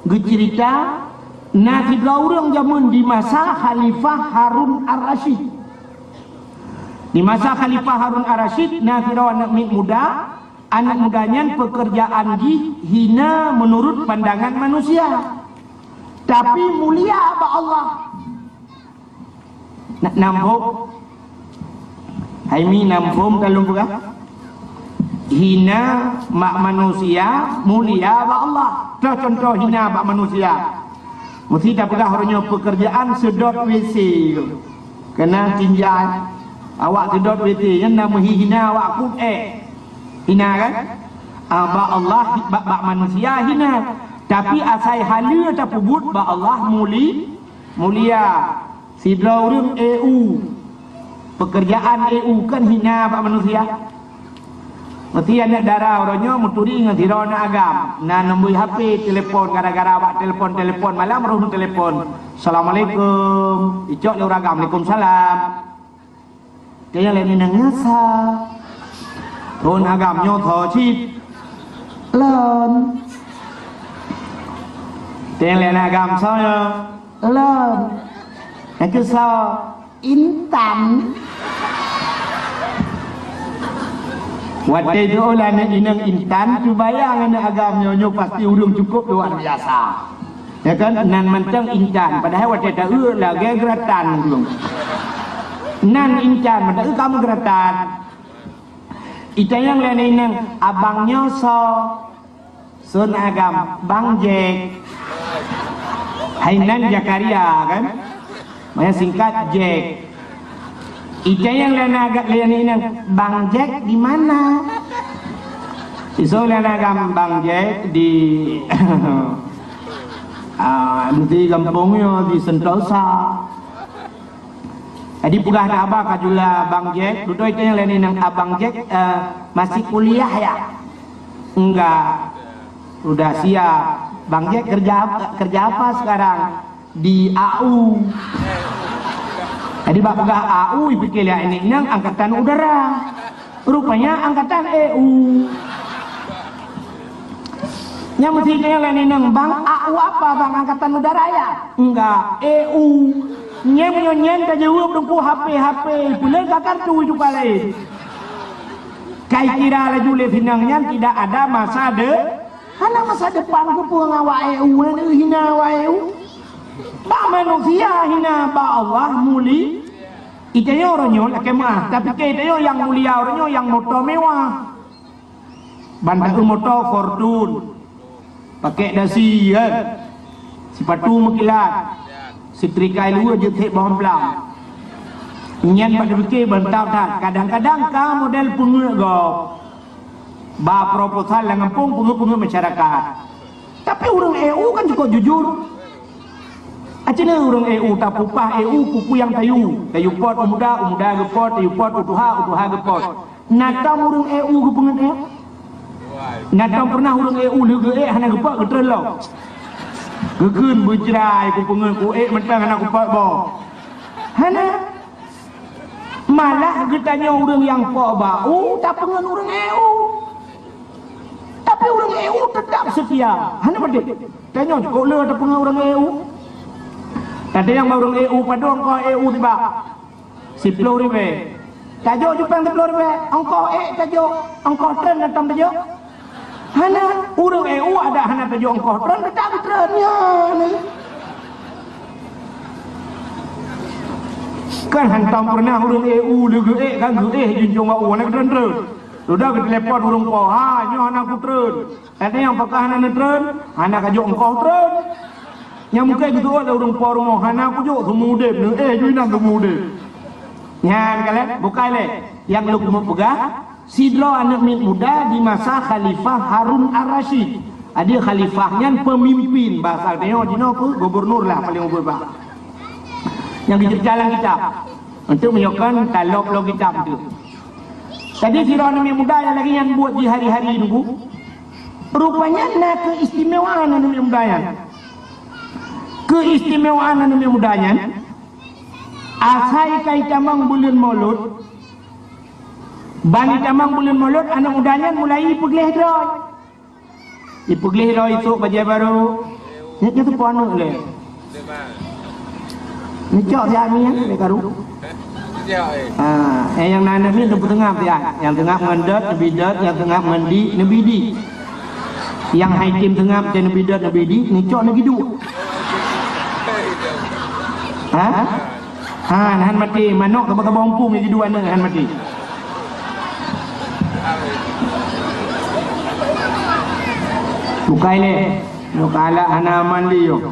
geuceurita na sidroe ureueng jameun di masa Khalifah Harun Ar-Rasyid. Di masa Khalifah Harun Ar-Rasyid, na sidroe aneuk miet muda, aneuk muda nyan peukeurjaan jih hina meunurot pandangan manusia, tapi mulia bak Allah. Na, na muphom? Hai mi, na muphom ka lôn peugah? Hina bak manusia, mulia bak Allah. Toh cuntoh hina bak manusia. Meusi tapeugah uroe nyoe peukeurjaan seudot W C. Keunan tinjai. Awak seudot W C nyan na meuhina awak kut ék. Hina kan? Ah, bak Allah, bak, bak manusia hina. Tapi asai haleue tapeubuet bak Allah muli-, mulia. Sidroe ureueng E U. Peukeurjaan E U kan hina bak manusia. Meusi aneuk dara uroe nyoe meuturi ngon sidroe aneuk agam. Na neubri H P, telepon, gara-gara bak telepon-telepon malam roh telepon. "Assalamualaikum." Icok lé ureueng agam, "Waalaikumsalam." Kaya lé nina ngasa. Thon agam nyoe soe cit? Lôn. Teuh lé na agam soe nyoe? Lôn. Nyang keu soe? Intan. Watèe jiôh lé aneuk inong Intan, cuba bayang aneuk agam nyoe, nyoe pasti ureueng cukôp luar biasa. Ya kan? Nan mantong Intan, padahai watèe ta-eu lagèe geuratan ureueng. Nan Intan, mantong eu kamoe geuratan. Itanyong lé aneuk inong, abang nyoe soe? Son agam, Bang Jack. Hainan Zakaria kan? Maknanya singkat Jack. Itanyong lé aneuk agam, lé aneuk inong, Bang Jack di mana? Iso lé aneuk agam, Bang Jack di, ah, di gampông nyoe, di Sentosa. Jadi peugah keu abang, ka jula Bang Jack, dudoe itanyong lé aneuk inong, Abang Jack, eh, masih kuliah ya? Enggak. Sudah siap. Bang Jack kerja ap-, kerja apa sekarang? Di A U. Jadi bak peugah A U, ipike lé aneuk inong angkatan udara. Rupanya angkatan E U. Nyan meusti tanyong lé aneuk inong, "Bang, A U apa, Bang? Angkatan udara ya?" "Enggak, E U." Nyan meunyoe nyan tajaweueb Teungku, "H P, H P, peuleueh ka kartu itu ka laén." Kai kira laju lé sinong nyan tidak ada masa de-, hana masa depan keupeue ngon awak E U, hana hina awak E U. Bak manusia hina, bak Allah muli. Itanyoe uroe nyoe lakèe meuah, tapi keu itanyoe nyang mulia uroe nyoe nyang moto mewah. Ban taeu moto Fortuner, pakèk dasi, kan? Sipatu meukilat, seutrika luweue jeuet thèk boh amplam. Nyan bak tapike ban teutab that, kadang-kadang ka model peungeuet gob. Ba proposal lam gampông peungeuet-peungeuet masyarakat. Tapi ureueng E U kan cukôp jujur. Aci na ureueng E U, tapupah E U peue-peue nyang tayue. Tayue pot u muda, u muda geupot, tayue pot u tuha, u tuha geupot. Na tom ureueng E U geupeungeut ék? Na tom peureunah ureueng E U lheueh geuék hana geupot, geutreun lom? Geukheun beujrai kupeungeut, kuék mantong hana kupot boh. Hana. Malah geutanyoe ureueng nyang pot bak u tapeungeut ureueng E U. Tapi ureueng E U teutap seutia. Hana padub. Tanyoe cukôp le tapeungeut ureueng E U. Tatanyong bak ureueng E U, "Padub ongkoh E U tiba?" "Siploh ribèe." "Tajok ju péng siploh ribèe, ongkoh ék tajok, ongkoh treun na tom tajok?" Hana, ureueng E U adak hana tajok ongkoh treun, teutap geutreun nyan. Kan hantom peureunah ureueng E U lheueh geuék kan geuéh junjung bak u hana geutreun-treun. Sudah geutelepon ureueng po, "Ha, nyoe hana kutreun." Tatanyong pakon hana neutreun, "Hana kajok ongkoh treun." Nyang mungken geuteuôt lé ureueng po rumoh, "Hana kujok, seumeu udeb neuéh ju inan seumeu udeb." Nyan kalheuh, bukai lé. Nyang lôn keumeung peugah, sidroe aneuk miet muda di masa Khalifah Harun Ar-Rasyid. Adak khalifah nyan peumimpin, basa tanyoe jinoe peue, gubernur lah paleng ubit bah. Nyang geuceurita lam kitab. Untuk meunyoe kon talop lom kitab tu. Jadi sidroe aneuk miet muda nyang lagèe nyan buet di hari-hari nunggu. Rupanya na keistimewaan aneuk miet muda nyan. Keistimewaan aneuk miet muda nyan, asai ka itamong buleuen Molot, ban itamong buleuen Molot, aneuk muda nyan mulai ipeugleh droe. Ipeugleh droe isôk bajèe barô. Nyan, nyan teupeu aneuk lé. Neucok siat miet lé karu. Ah, eh, nyang na aneuk miet neupeuteungab siat. Nyang teungab ngon dot, neubi dot, nyang teungab ngon di, neubi di. Nyang hai tem teungab, neubi dot, neubi di, neucok neubi duek. Ha? Ha, han maté, manok saboh-saboh umpung nyang jiduek aneuk han maté. Bukai lé, nyoe kalak hana aman lé nyoe.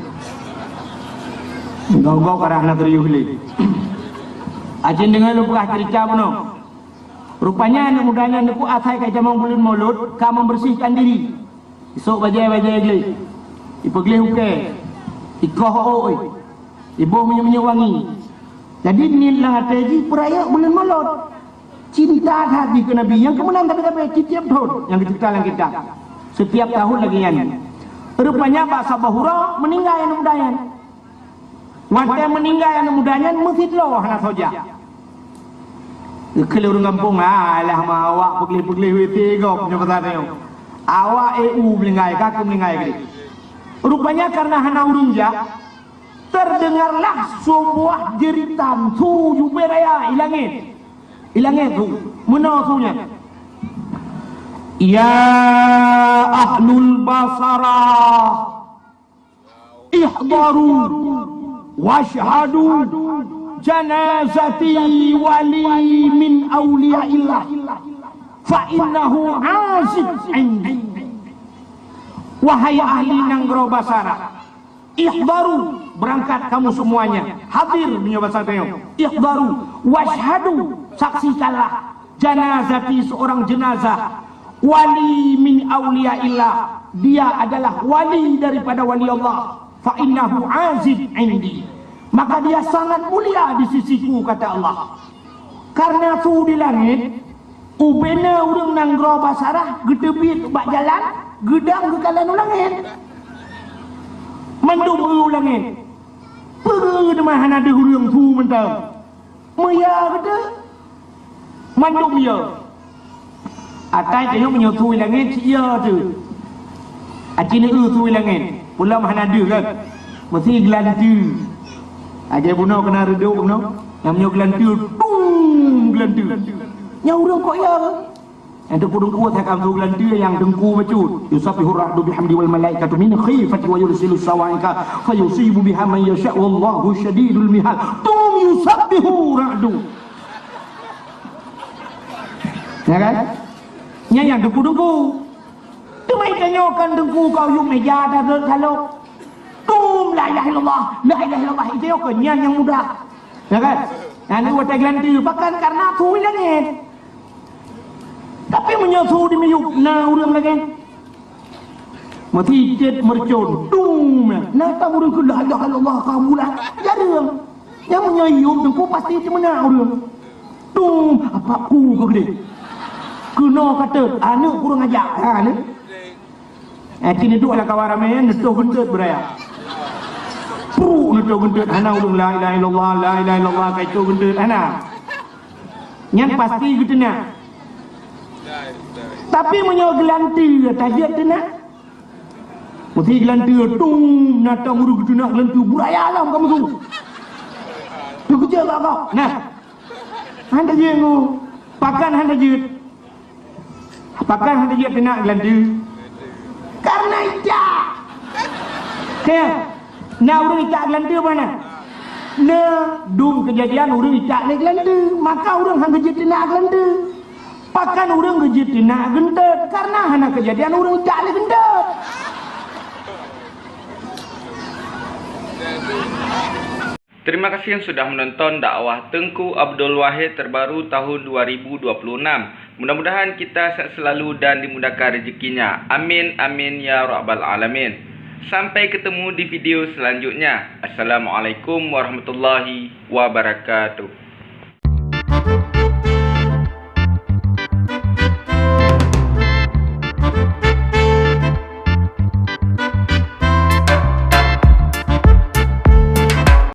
Gob-gob karah hana serius lé. Acen deungoe lôn peugah ceurita bunoe. Rupanya aneuk muda nyan neukuk asai ka itamong buleuen Molot ka membersihkan diri. Isôk bajèe-bajèe gleh, ipeugleh ukèe, ikoh ôk, iboh minyeuk-minyeuk wangi. Jadi niet lam até jih peurayeuk buleuen Molot. Cinta that jih keu Nabi, nyang keu meunan tabi-tabi tiep-tiep thon nyang geuceurita lam kitab. Setiap tahun lagèe nyan. Rupanya bak saboh uroe meuninggai aneuk muda nyan. Watèe meuninggai aneuk muda nyan meusidroe hana soe jak. Keu ureuëng gampông, alah ma awak peugleh-peugleh W T gob nyoe pasal nyoe. Awak E U meulinggai, ka keu meulinggai geuh. Rupanya karena hana ureuëng jak, terdengarlah sebuah jeritan su jubé raya i langét. I langét su, meunoe su nyan. Ya ahlul Basarah, ihdaru wasyhadu janazati wali min auliyaillah fa innahu azib indi. Wahai ahli nanggroe Basarah, ihdaru, berangkat kamu semuanya, hadir, meunyoe basa tanyoe. Ihdaru, wasyhadu, saksikanlah, janazati, seorang jenazah, wali min auliyaillah, dia adalah wali daripada wali Allah, fa innahu azib indi, maka dia sangat mulia di sisiku, kata Allah. Karena su di langét, ubena ureuëng nanggroe Basarah geuteubiet bak jalan, geudong geukalon u langét. Mandum u langét. Peue teuma hana deuh ureuëng su mantong. Meuya geude. Mandum ya. Atai tanyoe meunyoe su i langét, cit ya teuh. Aci neu su i langét. Pulam hana deuh kan. Meusi geulanteue. Agai bunoe keunan reudok bunoe. Nyang meunyoe geulanteue, dum geulanteue. Nyang ureuëng kok ya. Nyang teungku-teungku takam su geulanteue nyang teungku bacut. Yusabbihu ra'du bihamdi wal malaikatu min khifati wa yursilu sawaika fayusibu biha man yasha wallahu syadidul mihal. Dum yusabbihu ra'du. Ya kan? Nyan nyang teungku-teungku. Teuma itanyoe kan teungku kau yum meja dah dot salok. Dum la ilaha illallah, la ilaha illallah, itanyoe kan nyan nyang mudah. Ya kan? Nyan watée geulanteue, bahkan karena su i langét. Tapi meunyoe su di miyueb, na ureuëng lagée. Meusi cit meureucon, dum, na tam ureuëng keu la ilaha illallah ka mulah. Jareueng. Nyang meunyoe yub teungku pasti teumeunak ureuëng. Dum, apa ku ka geude. Keunoe ka teuet, aneuëk kurang aja. Ha ni. Eh, kini duek lah kawan ramé, neutoh geunteuet beuraya. Pru neutoh geunteuet, hana ureuëng la ilaha illallah, la ilaha illallah, ka itoh geunteuet, hana. Nyan pasti geuteunak. Tapi meunyoe geulanteue, tajeuet teunak. Meusi geulanteue, dum, na tam ureuëng geuteunak geulanteue, beuraya lom kamoe su. Teukeujot bak gob. Nah. Hana jeuet ngu. Pakan hana jeuet. Pakan hana jeuet teunak geulanteue. Karena icak. Keu, na ureuëng icak geulanteue mana? Na dum keujadian ureuëng icak lé geulanteue, maka ureuëng hana jeuet teunak geulanteue. Pakan ureuëng geujeuet teunak geunteuet karena hana keujadian ureuëng jak lé geunteuet. Terima kasih yang sudah menonton dakwah Teungku Abdul Wahid terbaru tahun dua ribu dua puluh enam. Mudah-mudahan kita sehat selalu dan dimudahkan rezekinya. Amin, amin, ya rabbal alamin. Sampai ketemu di video selanjutnya. Assalamualaikum warahmatullahi wabarakatuh.